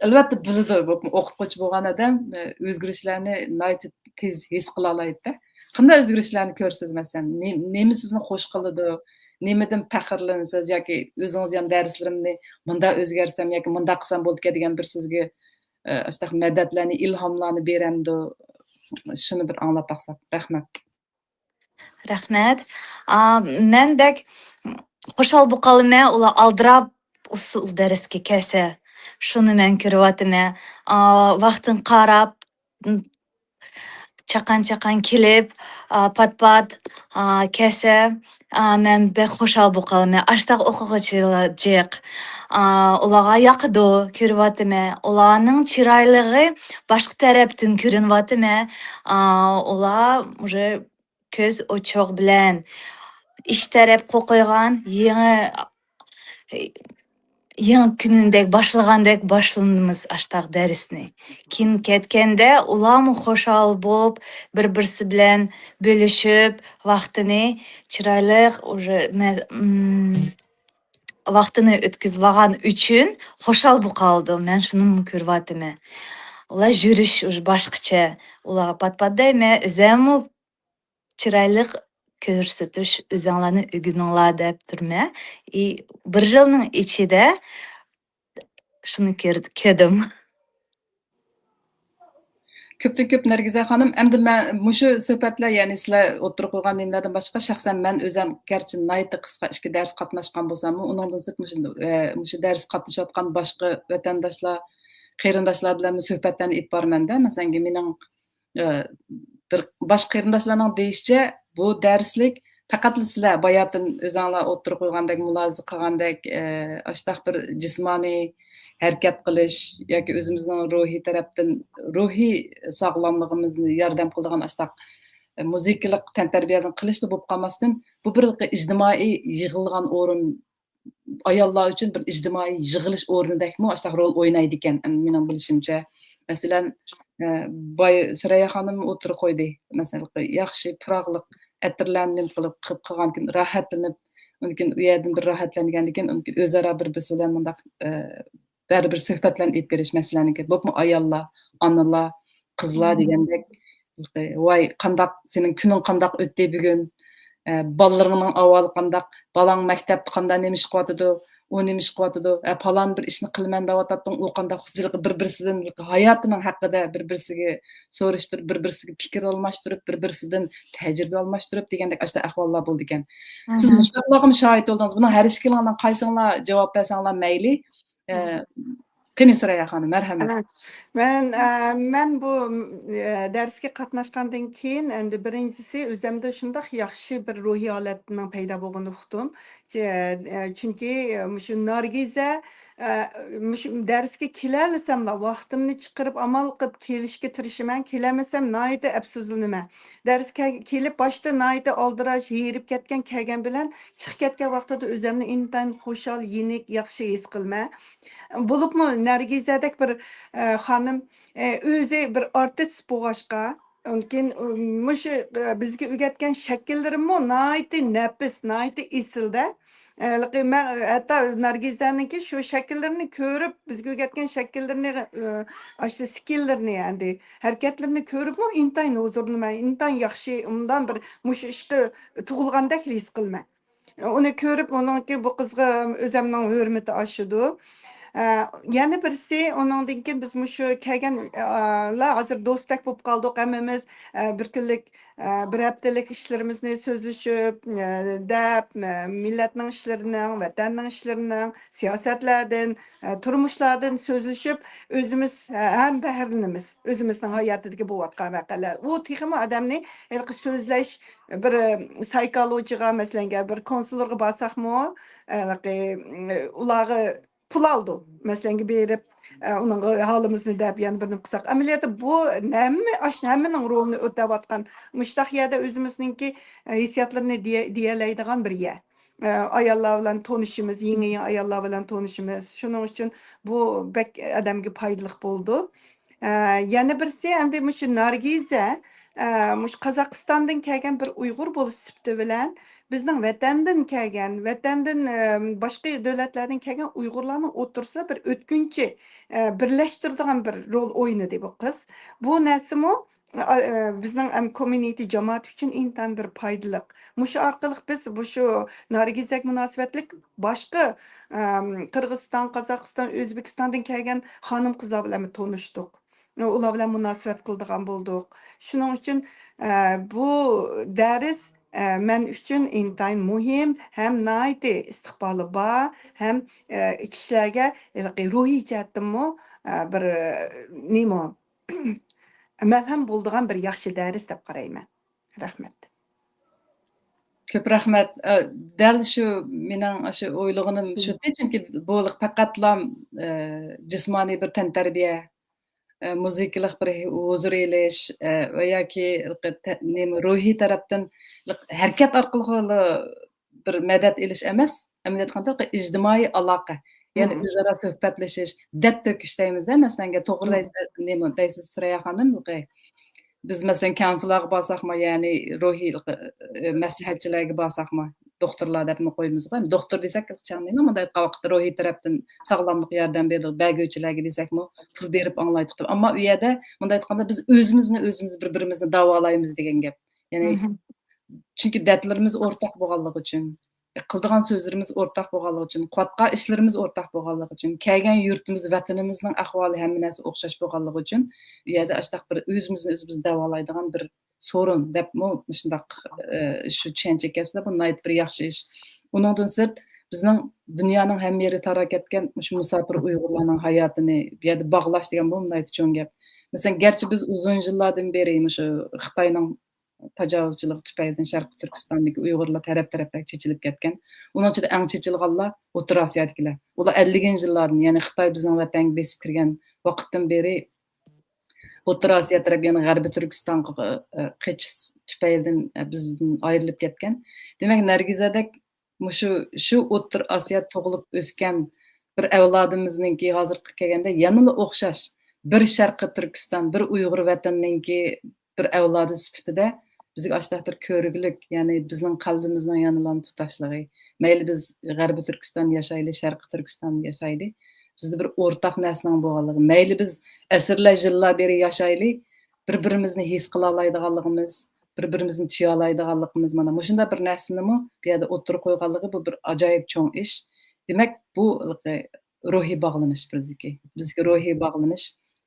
ئەلۋەتتە، بىلىدۇ، بۇ ئوقۇتقۇچى بولغان ئادەم، ئە، ئۆزگىرىشلەرنى ناھايىتى تېز ھېس قىلالايدۇ-دە. قانداق ئۆزگىرىشلەرنى كۆرىسىز، مەسىلەن؟ نېمە، نېمە سىزنى خوش قىلىدۇ؟ نېمىدىن پەخىرلىنىسىز؟ ياكى ئۆزىڭىز يەنە دەرسلىرىمنى مۇنداق ئۆزگەرتسەم ياكى مۇنداق قىلسام بولىدىكەن دېگەن بىر سىزگە، ئە، ئاشۇنداق مەدەتلەرنى، ئىلھاملارنى بېرەمدۇ؟ شۇنى بىر ئاڭلاپ باقساق. رەھمەت. رەھمەت. ئا، مەن بەك خۇشال بولۇپ قالىمەن، ئۇلار ئالدىراپ ئۇسسۇل دەرسكە كەلسە. شۇنى مەن كۆرۈۋاتىمەن. ئا، ۋاقتىنى قاراپ، چاقان-چاقان كېلىپ، ئا، پات-پات، ئا، كەلسە، ئا، مەن بەك خۇشال بولۇپ قالىمەن. ئاشتاق ئوقۇغۇچىلار جىق. ئا، ئۇلارغا ياقىدۇ، كۆرۈۋاتىمەن. ئۇلارنىڭ چىرايلىقى باشقا تەرەپتىن كۆرۈنۈۋاتىمەن. ئا، ئۇلار ئۇژې كۆز ئوچۇق بىلەن ئىش تەرەپ قوقۇيغان يېڭى، يېڭى كۈنىدەك باشلىغاندەك باشلىدىمىز ئاشتاق دەرسنى. كېيىن كەتكەندە ئۇلارمۇ خۇشال بولۇپ، بىر-بىرسى بىلەن بۆلۈشۈپ، ۋاقتىنى چىرايلىق، ئۇژې مە-، ئىم، ۋاقتىنى ئۆتكۈزۈۋالغان ئۈچۈن خۇشال بولۇپ قالىدۇ. مەن شۇنىمۇ كۆرۈۋاتىمەن. ئۇلار يۈرۈش ئۇژې باشقىچە. ئۇلارغا پات-پات دەيمەن، ئۆزەممۇ چىرايلىق كۆرسىتىش، ئۆزۈڭلارنى ئۆگىنىڭلار دەپ تۇرىمەن. ئى، بىر يىلنىڭ ئىچىدە شۇنى كۆر-، كۆردۈم. كۆپتىن كۆپ نەرگىزە خانىم، ئەمدى مەن مۇشۇ سۆھبەتلەر، يەنى سىلەر ئوتتۇرىغا قويغان نېمىلەردىن باشقا، شەخسەن مەن ئۆزەم گەرچە ناھايىتى قىسقا ئىككى دەرس قاتناشقان بولساممۇ، ئۇنىڭدىن سىرت مۇشۇ، ئە، مۇشۇ دەرس قاتنىشىۋاتقان باشقا ۋەتەنداشلار، قېرىنداشلار بىلەنمۇ سۆھبەتلەرنى ئېلىپ بارىمەن-دە. مەسىلەنكى، مېنىڭ ئى، بىر باشقا قېرىنداشلارنىڭ دېيىشىچە، بۇ دەرسلىك پەقەتلا سىلەر باياتىن ئۆزۈڭلار ئوتتۇرىغا قويغاندەك، مۇلاھىزە قىلغاندەك، ئى، ئاشۇنداق بىر جىسمانىي ھەرىكەت قىلىش ياكى ئۆزىمىزنىڭ روھىي تەرەپتىن، روھىي ساغلاملىقىمىزنى ياردەم قىلىدىغان ئاشۇنداق، ئى، مۇزىكىلىق تەنتەربىيەدىن قىلىشلا بولۇپ قالماستىن، بۇ بىر ئىجتىمائىي يىغىلغان ئورۇن، ئاياللار ئۈچۈن بىر ئىجتىمائىي يىغىلىش ئورنىدەكمۇ ئاشۇنداق رول ئوينايدىكەن، مېنىڭ بىلىشىمچە. مەسىلەن، ئە، باي سۈرەييا خانىم ئوتتۇرىغا قويدى. مەسىلەن، ياخشى پۇراقلىق ئەتىرلەرنى نېمە قىلىپ، قىلىپ قىلغاندىن كېيىن راھەتلىنىپ، ئۇندىن كېيىن ئۇ يەردىن بىر راھەتلەنگەندىن كېيىن، ئۇندىن كېيىن ئۆزئارا بىر-بىرسى بىلەن مۇنداق، ئە، بەرىبىر سۆھبەتلەرنى ئېلىپ بېرىش مەسىلەنىڭكى، بولۇپمۇ ئاياللار، ئانىلار، قىزلار دېگەندەك، ۋاي، قانداق، سېنىڭ كۈنۈڭ قانداق ئۆتتى بۈگۈن؟ ئە، بالىلىرىڭنىڭ ئەھۋالى قانداق؟ بالاڭ مەكتەپتە قانداق، نېمە ئىش قىلىۋاتىدۇ؟ ئۇ نېمە ئىش قىلىۋاتىدۇ؟ ئە، پالان بىر ئىشنى قىلىمەن دەۋاتاتتىڭ، ئۇ قانداق؟ خۇددى بىر-بىرسىدىن ھاياتىنىڭ ھەققىدە بىر-بىرسىگە سورۇشتۇرۇپ، بىر-بىرسىگە پىكىر ئالماشتۇرۇپ، بىر-بىرسىدىن تەجرىبە ئالماشتۇرۇپ دېگەندەك ئاشۇنداق ئەھۋاللار بولىدىكەن. سىز مۇشۇلارغىمۇ شاھىت بولدىڭىز. بۇنىڭ ھەر ئىككىلىڭلارنىڭ قايسىڭلار جاۋاب بەرسەڭلار مەيلى. ئە، قېنى، سۈرەييا خانىم، مەرھەمەت. مەن، ئە، مەن بۇ، ئە، دەرسكە قاتناشقاندىن كېيىن، ئەمدى بىرىنچىسى، ئۆزۈمدە شۇنداق ياخشى بىر روھىي ھالەتنىڭ پەيدا بولغىنىنى ئۇقتۇم. چ-، ئە، چۈنكى مۇشۇ نارگىزە، ئە، مۇشۇ دەرسكە كېلەلىسەملا، ۋاقتىمنى چىقىرىپ، ئامال قىلىپ كېلىشكە تىرىشىمەن. كېلەلمىسەم، ناھايىتى ئەپسۇسلىنىمەن. دەرسكە كېلىپ، باشتا ناھايىتى ئالدىراش، ھېرىپ كەتكەن، كەلگەن بىلەن چىقىپ كەتكەن ۋاقتىدا ئۆزۈمنى ئىنتايىن خۇشال، يېنىك، ياخشى ھېس قىلىمەن. بولۇپمۇ نەرگىزەدەك بىر، ئە، خانىم، ئە، ئۆزى بىر ئارتىس بولغاچقا، ئاندىن كېيىن، ئۇ، مۇشۇ، ئە، بىزگە ئۆگەتكەن شەكىللىرىمۇ ناھايىتى نەپىس، ناھايىتى ئېسىلدە. ھېلىقى مەن، ھەتتا نەرگىزەنىڭكى شۇ شەكىللىرىنى كۆرۈپ، بىزگە ئۆگەتكەن شەكىللىرىنى، ئە، ئاشۇ سكىللىرىنى، ئەمدى ھەرىكەتلىرىنى كۆرۈپمۇ ئىنتايىن ھۇزۇرلىنىمەن، ئىنتايىن ياخشى، ئۇنداق بىر مۇشۇ ئىشقا تۇغۇلغاندەك ھېس قىلىمەن. ئۇنى كۆرۈپ، ئۇنىڭكى بۇ قىزغا ئۆزۈمنىڭ ھۆرمىتى ئاشىدۇ. ئە، يەنە بىرسى، ئۇنىڭدىن كېيىن بىز مۇشۇ كەلگەن، ئە، لا ھازىر دوستتەك بولۇپ قالدۇق ھەممىمىز. ئە، بىر كۈنلۈك، ئە، بىر ھەپتىلىك ئىشلىرىمىزنى سۆزلىشىپ، ئە، دەپ، ئە، مىللەتنىڭ ئىشلىرىنىڭ، ۋەتەننىڭ ئىشلىرىنىڭ، سىياسەتلەردىن، ئە، تۇرمۇشلاردىن سۆزلىشىپ، ئۆزىمىز، ئە، ھەم بەھرىلىنىمىز. ئۆزىمىزنىڭ ھاياتىدىكى بولۇۋاتقان ۋەقەلەر. ئۇ تېخىمۇ ئادەمنى ھېلىقى سۆزلەش بىر، ئە، سايكولوگىغا، مەسىلەن، بىر كونسۇلغا بارساقمۇ، ھېلىقى، ئە، ئۇلارغا پۇل ئالىدۇ. مەسىلەنگە بېرىپ، ئە، ئۇنىڭغا ھالىمىزنى دەپ يەنە بىر نېمە قىلساق. ئەمەلىيەتتە بۇ ھەممە، ئاش-، ھەممىنىڭ رولىنى ئۆتەۋاتقان مۇشۇنداق يەردە ئۆزىمىزنىڭكى، ئە، ھېسسىياتلىرىنى دېيە-، دېيەلەيدىغان بىر يەر. ئە، ئاياللار بىلەن تونۇشىمىز، يېڭى، يېڭى ئاياللار بىلەن تونۇشىمىز. شۇنىڭ ئۈچۈن بۇ بەك ئادەمگە پايدىلىق بولىدۇ. ئە، يەنە بىرسى، ئەمدى مۇشۇ نارگىزە، ئە، مۇشۇ قازاقىستاندىن كەلگەن بىر ئۇيغۇر بولۇش سۈپىتى بىلەن بىزنىڭ ۋەتەندىن كەلگەن، ۋەتەندىن، ئە، باشقا دۆلەتلەردىن كەلگەن ئۇيغۇرلارنىڭ ئوتتۇرىسىدا بىر ئۆتكۈنچى، ئە، بىرلەشتۈرىدىغان بىر رول ئوينىدى بۇ قىز. بۇ نەرسىمۇ، ئە، ئە، بىزنىڭ ئەم كوميۇنىتى جامائىتى ئۈچۈن ئىنتايىن بىر پايدىلىق. مۇشۇ ئارقىلىق بىز مۇشۇ نارگىزەگە مۇناسىۋەتلىك باشقا، ئەم، قىرغىزىستان، قازاقىستان، ئۆزبېكىستاندىن كەلگەن خانىم-قىزلار بىلەنمۇ تونۇشتۇق. ئۇلار بىلەن مۇناسىۋەت قىلىدىغان بولدۇق. شۇنىڭ ئۈچۈن، ئە، بۇ دەرس، ئە، مەن ئۈچۈن ئىنتايىن مۇھىم ھەم ناھايىتى ئىستىقبالى بار ھەم، ئە، كىشىلەرگە ھېلىقى روھىي جەھەتتىنمۇ، ئە، بىر، ئە، نېمە، مەلھەم بولىدىغان بىر ياخشى دەرس دەپ قارايمەن. رەھمەت. كۆپ رەھمەت. ئە، دەل شۇ مېنىڭ شۇ ئويلىغىنىم شۇتى، چۈنكى بۇ پەقەتلا، ئە، جىسمانىي بىر تەنتەربىيە، ئە، مۇزىكىلىق بىر ھۇزۇر ئېلىش، ئە، ۋە ياكى نېمە، روھىي تەرەپتىن ھەرىكەت ئارقىلىقلا بىر مەدەت ئېلىش ئەمەس، ئەمەلىيەتتە قانداق ئىجتىمائىي ئالاقە، يەنى ئۆزئارا سۆھبەتلىشىش، دەرد تۆكۈش دەيمىزدە، مەسىلەن، توغرا دەيسىز، نېمە دەيسىز، سۈرەييا خانىم؟ بىز، مەسىلەن، كونسۇللارغا بارساقمۇ، يەنى روھىي، ئە، مەسلىھەتچىلەرگە بارساقمۇ، دوختۇرلار دەپمۇ قويىمىزغۇ، ئەمدى دوختۇر دېسەك، چاغ نېمە، مۇنداق ئېيتقان ۋاقىتتا روھىي تەرەپتىن ساغلاملىق ياردەم بېرىدۇ، بەرگۈچىلەرگە دېسەكمۇ، پۇل بېرىپ ئاڭلايدۇ. ئەمما ئۇ يەردە مۇنداق ئېيتقاندا، بىز ئۆزىمىزنى ئۆزىمىز بىر-بىرىمىزنى داۋالايمىز دېگەن گەپ. يەنى، چۈنكى دەردلىرىمىز ئورتاق بولغانلىقى ئۈچۈن، قىلىدىغان سۆزلىرىمىز ئورتاق بولغانلىقى ئۈچۈن، قىلىۋاتقان ئىشلىرىمىز ئورتاق بولغانلىقى ئۈچۈن، كەلگەن يۇرتىمىز، ۋەتىنىمىزنىڭ ئەھۋالى، ھەممە نەرسە ئوخشاش بولغانلىقى ئۈچۈن، ئۇ يەردە ئاشۇنداق بىر ئۆزىمىزنى ئۆزىمىز داۋالايدىغان بىر سورۇن دەپمۇ مۇشۇنداق، ئى، شۇ چۈشەنچە كەلسىلە، بۇ ناھايىتى بىر ياخشى ئىش. ئۇنىڭدىن سىرت، بىزنىڭ دۇنيانىڭ ھەممە يېرىگە تارقاپ كەتكەن مۇشۇ مۇساپىر ئۇيغۇرلارنىڭ ھاياتىنى بۇ يەردە باغلاش دېگەن بۇ ناھايىتى چوڭ گەپ. مەسىلەن، گەرچە بىز ئۇزۇن يىللاردىن بېرى مۇشۇ خىتاينىڭ تاجاۋۇزچىلىقى تۈپەيلىدىن شەرقىي تۈركىستاندىكى ئۇيغۇرلار تەرەپ-تەرەپلەرگە چېچىلىپ كەتكەن. ئۇنىڭ ئىچىدە ئەڭ چېچىلغانلار ئوتتۇرا ئاسىيادىكىلەر. ئۇلار ئەللىكىنچى يىللاردىن، يەنى خىتاي بىزنىڭ ۋەتەنگە بېسىپ كىرگەن ۋاقىتتىن بېرى ئوتتۇرا ئاسىيا تەرەپ، يەنى غەربىي تۈركىستانغا، ئە، قېچىش تۈپەيلىدىن، ئە، بىزدىن ئايرىلىپ كەتكەن. دېمەك، نەرگىزەدەك مۇشۇ، شۇ ئوتتۇرا ئاسىيا تۇغۇلۇپ ئۆسكەن بىر ئەۋلادىمىزنىڭكى ھازىرغا كەلگەندە يەنىلا ئوخشاش بىر شەرقىي تۈركىستان، بىر ئۇيغۇر ۋەتىنىنىڭكى بىر ئەۋلادى سۈپىتىدە بىزگە ئاشۇنداق بىر كۆرگۈلۈك، يەنى بىزنىڭ قەلبىمىزنىڭ يەنىلا تۇتاشلىقى. مەيلى بىز غەربىي تۈركىستان ياشايلى، شەرقىي تۈركىستان ياشايلى، بىزدە بىر ئورتاق نەرسىنىڭ بولغانلىقى. مەيلى بىز ئەسىرلەر، يىللار بېرى ياشايلى، بىر-بىرىمىزنى ھېس قىلالايدىغانلىقىمىز، بىر-بىرىمىزنى تۇيالايدىغانلىقىمىز، مانا مۇشۇنداق بىر نەرسىنىمۇ بۇ يەردە ئوتتۇرىغا قويغانلىقى، بۇ بىر ئاجايىپ چوڭ ئىش. دېمەك، بۇ روھىي باغلىنىش بىزدىكى. بىزدىكى روھىي باغلىنىش،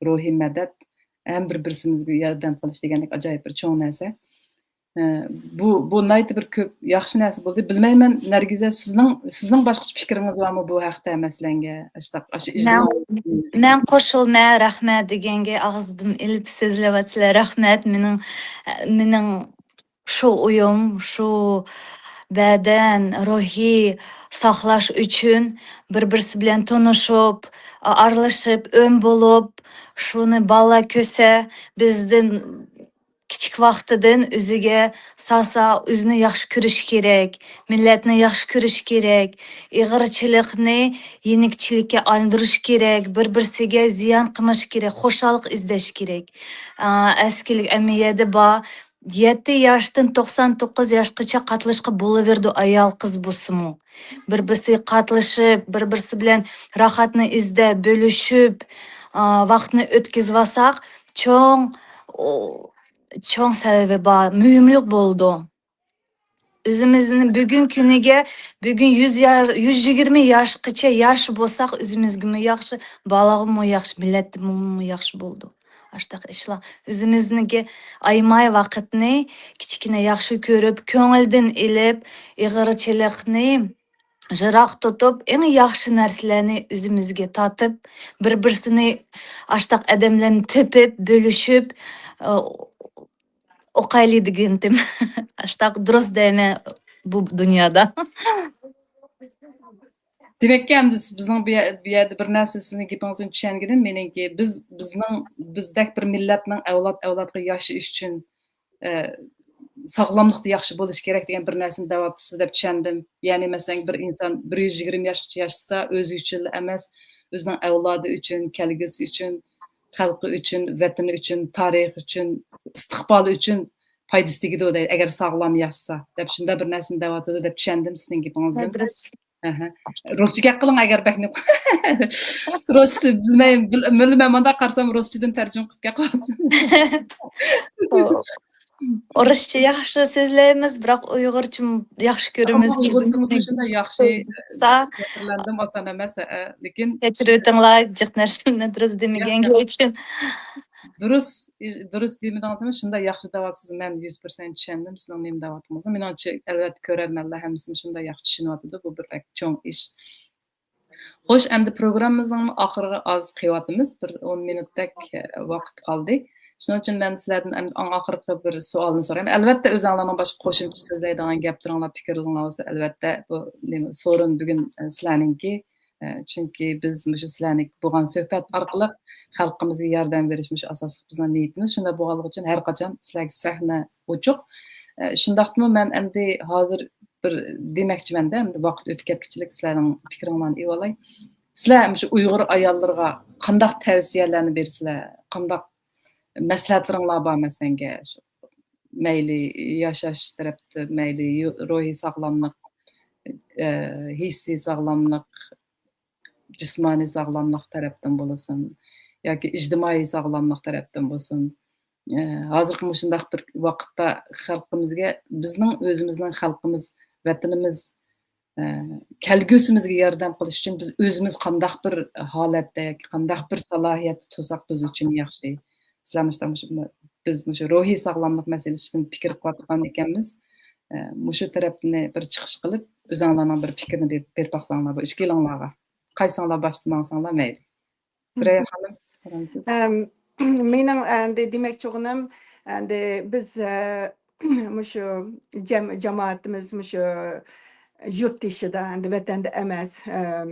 روھىي مەدەت، ھەم بىر-بىرسىمىزگە ياردەم قىلىش دېگەندەك ئاجايىپ بىر چوڭ نەرسە. ئە، بۇ، بۇ ناھايىتى بىر كۆپ ياخشى نەرسە بولدى. بىلمەيمەن، نەرگىزە، سىزنىڭ، سىزنىڭ باشقىچە پىكرىڭىز بارمۇ بۇ ھەقتە مەسىلەنگە؟ ئاشتاق، ئاشۇ مەن، ئىجتىمائىي مەن قوشۇلمە، رەھمەت دېگەنگە ئاغزىدىن ئېلىپ سۆزلەۋاتىسىلەر. رەھمەت، مېنىڭ، مېنىڭ شۇ ئويۇم، شۇ بەدەن، روھى ساقلاش ئۈچۈن بىر-بىرسى بىلەن تونۇشۇپ، ئارىلىشىپ، ئۆم بولۇپ، شۇنى بالىلار كۆرسە، بىزدىن كىچىك ۋاقتىدىن ئۆزىگە سالسا، ئۆزىنى ياخشى كۆرۈش كېرەك، مىللەتنى ياخشى كۆرۈش كېرەك، ئېغىرچىلىقنى يېنىكچىلىككە ئايلاندۇرۇش كېرەك، بىر-بىرسىگە زىيان قىلماش كېرەك، خۇشاللىق ئىزدەش كېرەك. ئا، ئەسكىلىك ئەمەلىيەتتە بار، يەتتە ياشتىن توقسان توققۇز ياشقىچە قاتلىشقا بولۇۋېرىدۇ، ئايال-قىز بولسىمۇ. بىر-بىرسىگە قاتلىشىپ، بىر-بىرسى بىلەن راھەتنى ئىزدەپ، بۆلۈشۈپ، ئا، ۋاقىتنى ئۆتكۈزۈۋالساق، چوڭ، ئو، چوڭ سەۋەبى بار، مۇھىملىق بولىدۇ. ئۆزىمىزنى بۈگۈن كۈنىگە، بۈگۈن يۈز يا-، يۈز يىگىرمە ياشقىچە ياش بولساق، ئۆزىمىزگىمۇ ياخشى، بالىغىمۇ ياخشى، مىللەتكىمۇ ياخشى بولىدۇ. ئاشتاق ئىشلار. ئۆزىمىزنىڭكى ئايىماي ۋاقىتنى كىچىككىنە ياخشى كۆرۈپ، كۆڭۈلدىن ئېلىپ، ئېغىرچىلىقنى يىراق تۇتۇپ، ئەڭ ياخشى نەرسىلەرنى ئۆزىمىزگە تارتىپ، بىر-بىرسىنى ئاشتاق ئادەملەرنى تېپىپ، بۆلۈشۈپ، ئۇ، ئوقايلى دېگەنتىم. ئاشتاق دۇرۇس دەيمەن بۇ دۇنيادا. دېمەككى، ئەمدى سىز بىزنىڭ بۇ يە-، بۇ يەردە بىر نەرسە سىزنىڭ گېپىڭىزدىن چۈشەنگىنىم، مېنىڭكى، بىز، بىزنىڭ، بىزدەك بىر مىللەتنىڭ ئەۋلاد-ئەۋلادقا ياشىشى ئۈچۈن، ئە، ساغلاملىقتا ياخشى بولۇشى كېرەك دېگەن بىر نەرسىنى دەۋاتىسىز دەپ چۈشەندىم. يەنى، مەسىلەن، بىر ئىنسان بىر يۈز يىگىرمە ياشقىچە ياشىسا، ئۆزى ئۈچۈنلا ئەمەس، ئۆزىنىڭ ئەۋلادى ئۈچۈن، كەلگۈسى ئۈچۈن، خەلقى ئۈچۈن، ۋەتىنى ئۈچۈن، تارىخى ئۈچۈن، ئىستىقبالى ئۈچۈن پايدىسى تېگىدۇ دەيدۇ، ئەگەر ساغلام ياشىسا، دەپ شۇنداق بىر نەرسىنى دەۋاتىدۇ دەپ چۈشەندىم سىزنىڭ گېپىڭىزدىن. دۇرۇس. ئەھە. رۇسچە گەپ قىلىڭ، ئەگەر بەك نېمە، رۇسچە بىلمەي، بىل-، مەن مۇنداق قارىسام، رۇسچىدىن تەرجىمە قىلىپ گەپ قىلىۋاتىسىز. ئورۇسچە ياخشى سۆزلەيمىز، بىراق ئۇيغۇرچە ياخشى كۆرىمىز. ئۇيغۇرچىمۇ شۇنداق ياخشى، سا-، خاتىرىلەندىم، ئاسان ئەمەس، ئە، لېكىن كەچۈرۈۋېتىڭلار، جىق نەرسىنى دۇرۇس دېمىگەنلىكى ئۈچۈن. دۇرۇس، دۇرۇس دېمىدىڭىزمۇ، شۇنداق ياخشى دەۋاتىسىز، مەن يۈز پىرسەنت چۈشەندىم سىزنىڭ نېمە دەۋاتقىنىڭىزنى. مېنىڭچە، ئەلۋەتتە، كۆرەرمەنلەر ھەممىسىمۇ شۇنداق ياخشى چۈشىنىۋاتىدۇ، بۇ بىر بەك چوڭ ئىش. خوش، ئەمدى پروگراممىمىزنىڭ ئاخىرىغا ئاز قېلىۋاتىمىز، بىر ئون مىنۇتتەك، ئە، ۋاقىت قالدى. شۇنىڭ ئۈچۈن مەن سىلەردىن ئەمدى ئەڭ ئاخىرقى بىر سوئالنى سورايمەن. ئەلۋەتتە، ئۆزۈڭلارنىڭ باشقا قوشۇمچە سۆزلەيدىغان گەپلىرىڭلار، پىكىرلىرىڭلار بولسا، ئەلۋەتتە، بۇ نېمە، سورۇن بۈگۈن، ئە، سىلەرنىڭكى. ئە، چۈنكى بىز مۇشۇ سىلەرنىڭ بولغان سۆھبەت ئارقىلىق خەلقىمىزگە ياردەم بېرىش مۇشۇ ئاساسلىق بىزنىڭ نىيىتىمىز. شۇنداق بولغانلىقى ئۈچۈن ھەر قاچان سىلەرگە سەھنە ئوچۇق. ئە، شۇنداقتىمۇ مەن ئەمدى ھازىر بىر دېمەكچىمەن-دە، ئەمدى ۋاقىت ئۆتۈپ كەتكۈچىلىك سىلەرنىڭ پىكرىڭلارنى ئېلىۋالاي. سىلەر مۇشۇ ئۇيغۇر ئاياللىرىغا قانداق تەۋسىيەلەرنى بېرىسىلەر؟ قانداق مەسلىھەتلىرىڭلار بار مەسىلەنگە؟ شۇ مەيلى ياشاش تەرەپتىن، مەيلى يو-، روھىي ساغلاملىق، ئە، ھېسسىي ساغلاملىق، جىسمانىي ساغلاملىق تەرەپتىن بولسۇن ياكى ئىجتىمائىي ساغلاملىق تەرەپتىن بولسۇن، ئە، ھازىرقى مۇشۇنداق بىر ۋاقىتتا خەلقىمىزگە، بىزنىڭ ئۆزىمىزنىڭ خەلقىمىز، ۋەتىنىمىز، ئە، كەلگۈسىمىزگە ياردەم قىلىش ئۈچۈن بىز ئۆزىمىز قانداق بىر ھالەتتە ياكى قانداق بىر سالاھىيەتتە تۇرساق بىز ئۈچۈن ياخشى؟ سىلەر مۇشۇنداق، مۇشۇ، بىز مۇشۇ روھىي ساغلاملىق مەسىلىسى ئۈستىدە پىكىر قىلىۋاتقان ئىكەنمىز. ئە، مۇشۇ تەرەپنى بىر چىقىش قىلىپ، ئۆزۈڭلارنىڭ بىر پىكرىنى بېرىپ، بېرىپ باقساڭلار، بۇ ئىككىلىڭلارغا. قايسىڭلار باشتا ماڭساڭلار مەيلى. سۈرەييە خانىم، سىز قارامسىز؟ ئەم، مېنىڭ ئەمدى دېمەكچى بولغىنىم، ئەمدى بىز، ئە، مۇشۇ جەم-، جامائىتىمىز مۇشۇ يۇرت تېشىدا، ئەمدى ۋەتەندە ئەمەس، ئەم،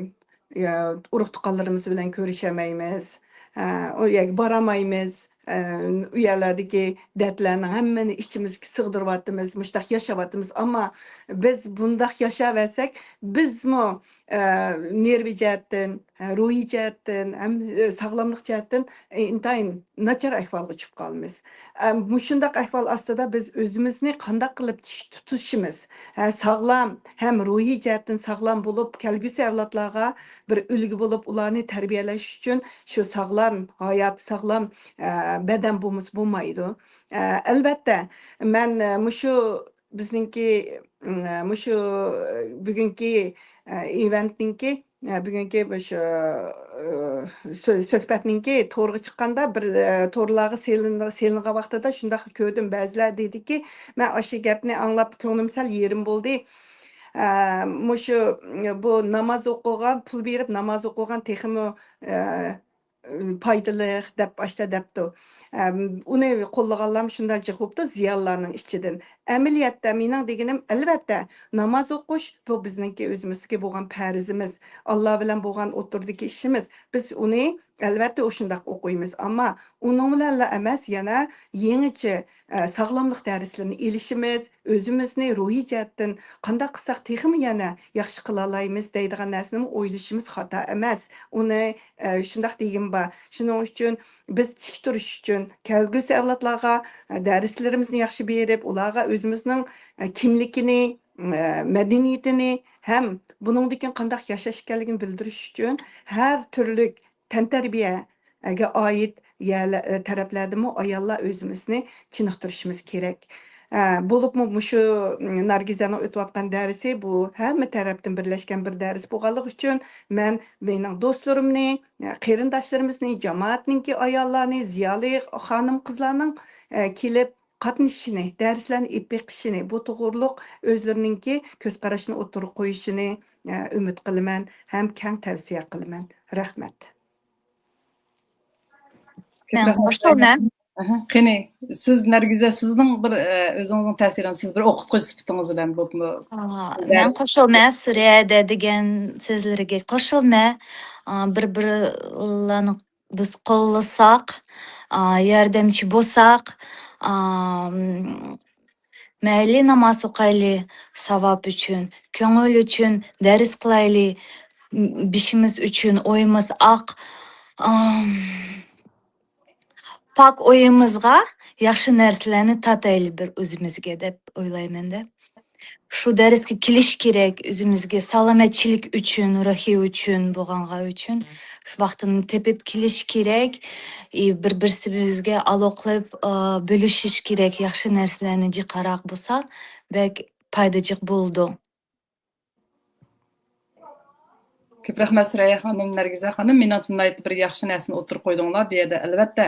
يا، ئۇرۇق-تۇغقانلىرىمىز بىلەن كۆرۈشەلمەيمىز، ئە، ئۇ يەرگە بارالمايمىز، ئە، ئۇ يەرلەردىكى دەردلەرنىڭ ھەممىنى ئىچىمىزگە سىغدۇرۇۋاتىمىز، مۇشۇنداق ياشاۋاتىمىز. ئەمما بىز بۇنداق ياشاۋەرسەك، بىزمۇ ئە، نېرۋا جەھەتتىن، ھە، روھىي جەھەتتىن ھەم، ئە، ساغلاملىق جەھەتتىن، ئە، ئىنتايىن ناچار ئەھۋالغا چۈشۈپ قالىمىز. ئە، مۇشۇنداق ئەھۋال ئاستىدا بىز ئۆزىمىزنى قانداق قىلىپ تىك تۇتۇشىمىز؟ ھە، ساغلام ھەم روھىي جەھەتتىن ساغلام بولۇپ، كەلگۈسى ئەۋلادلارغا بىر ئۈلگە بولۇپ، ئۇلارنى تەربىيەلەش ئۈچۈن شۇ ساغلام ھايات، ساغلام، ئە، بەدەن بولمىسا بولمايدۇ. ئە، ئەلۋەتتە، مەن، ئە، مۇشۇ بىزنىڭكى، ئىم، مۇشۇ بۈگۈنكى، ئە، ئېۋېنتنىڭكى، ئە، بۈگۈنكى مۇشۇ، ئە، سۆ-، سۆھبەتنىڭكى تورغا چىققاندا بىر، ئە، تورلارغا سېلىن-، سېلىنغان ۋاقتىدا شۇنداق كۆردۈم. بەزىلەر دېدىكى، مەن ئاشۇ گەپنى ئاڭلاپ كۆڭلۈم سەل يېرىم بولدى. ئە، مۇشۇ، بۇ ناماز ئوقۇغان، پۇل بېرىپ ناماز ئوقۇغان تېخىمۇ، ئە، پايدىلىق دەپ ئاشتا دەپتۇ. ئەم، ئۇنى قوللىغانلارمۇ شۇنداق جىق بوپتۇ زىيالىيلارنىڭ ئىچىدىن. ئەمەلىيەتتە مېنىڭ دېگىنىم، ئەلۋەتتە، ناماز ئوقۇش بۇ بىزنىڭكى ئۆزىمىزگە بولغان پەرزىمىز، ئاللا بىلەن بولغان ئوتتۇرىدىكى ئىشىمىز. بىز ئۇنى ئەلۋەتتە ئۇشۇنداق ئوقۇيمىز. ئەمما ئۇنىڭ بىلەنلا ئەمەس، يەنە يېڭىچە، ئە، ساغلاملىق دەرسلىرىنى ئېلىشىمىز، ئۆزىمىزنى روھىي جەھەتتىن قانداق قىلساق تېخىمۇ يەنە ياخشى قىلالايمىز دەيدىغان نەرسىنىمۇ ئويلىشىمىز خاتا ئەمەس. ئۇنى، ئە، شۇنداق دېگىنىم بار. شۇنىڭ ئۈچۈن بىز تىك تۇرۇش ئۈچۈن، كەلگۈسى ئەۋلادلارغا، ئە، دەرسلىرىمىزنى ياخشى بېرىپ، ئۇلارغا ئۆزىمىزنىڭ، ئە، كىملىكىنى، ئە، مەدەنىيىتىنى ھەم بۇنىڭدىن كېيىن قانداق ياشاش ئىكەنلىكىنى بىلدۈرۈش ئۈچۈن ھەر تۈرلۈك تەنتەربىيەگە ئائىت يەرلە-، تەرەپلەردىمۇ ئاياللار ئۆزىمىزنى چېنىقتۇرۇشىمىز كېرەك. ئە، بولۇپمۇ مۇشۇ، م، نەرگىزەنىڭ ئۆتۈۋاتقان دەرسى بۇ ھەممە تەرەپتىن بىرلەشكەن بىر دەرس بولغانلىقى ئۈچۈن مەن مېنىڭ دوستلىرىمنى، ئە، قېرىنداشلىرىمىزنى، جامائەتنىڭكى ئاياللارنى، زىيالىي خانىم-قىزلارنىڭ، ئە، كېلىپ قاتنىشىشىنى، دەرسلەرنى ئېلىپ بېقىشىنى، بۇ توغرۇلۇق ئۆزلىرىنىڭكى كۆز قاراشىنى ئوتتۇرىغا قويۇشىنى، ئە، ئۈمىد قىلىمەن ھەم كەڭ تەۋسىيە قىلىمەن. رەھمەت. مەن قوشۇلىمەن. ئەھە، قېنى، سىز نەرگىزە، سىزنىڭ بىر، ئە، ئۆزىڭىزنىڭ تەسىرىڭىز، سىز بىر ئوقۇتقۇچى سۈپىتىڭىز بىلەن بولۇپمۇ، ئا، مەن دەرس قوشۇلىمەن، سۈرەييەدە دېگەن سۆزلىرىگە قوشۇلىمەن. ئا، بىر-بىرلارنى بىز قوللىساق، ئا، ياردەمچى بولساق، ئا، مەيلى ناماز ئوقايلى، ساۋاب ئۈچۈن، كۆڭۈل ئۈچۈن، دەرس قىلايلى، بېشىمىز ئۈچۈن، ئويىمىز ئاق، ئا، پاك ئويىمىزغا ياخشى نەرسىلەرنى تارتايلى بىر ئۆزىمىزگە دەپ ئويلايمەن-دە. شۇ دەرسكە كېلىش كېرەك، ئۆزىمىزگە سالامەتچىلىك ئۈچۈن، روھى ئۈچۈن بولغانغا ئۈچۈن شۇ ۋاقتىنى تېپىپ كېلىش كېرەك. ئى، بىر-بىرسىمىزگە ئالاقىلىپ، ئا، بۆلۈشۈش كېرەك. ياخشى نەرسىلەرنى جىقراق بولسا، بەك پايدا جىق بولىدۇ. كۆپ رەھمەت، سۈرەييە خانىم، نەرگىزە خانىم. مېنىڭچە، ناھايىتى بىر ياخشى نەرسىنى ئوتتۇرىغا قويدۇڭلار بۇ يەردە. ئەلۋەتتە،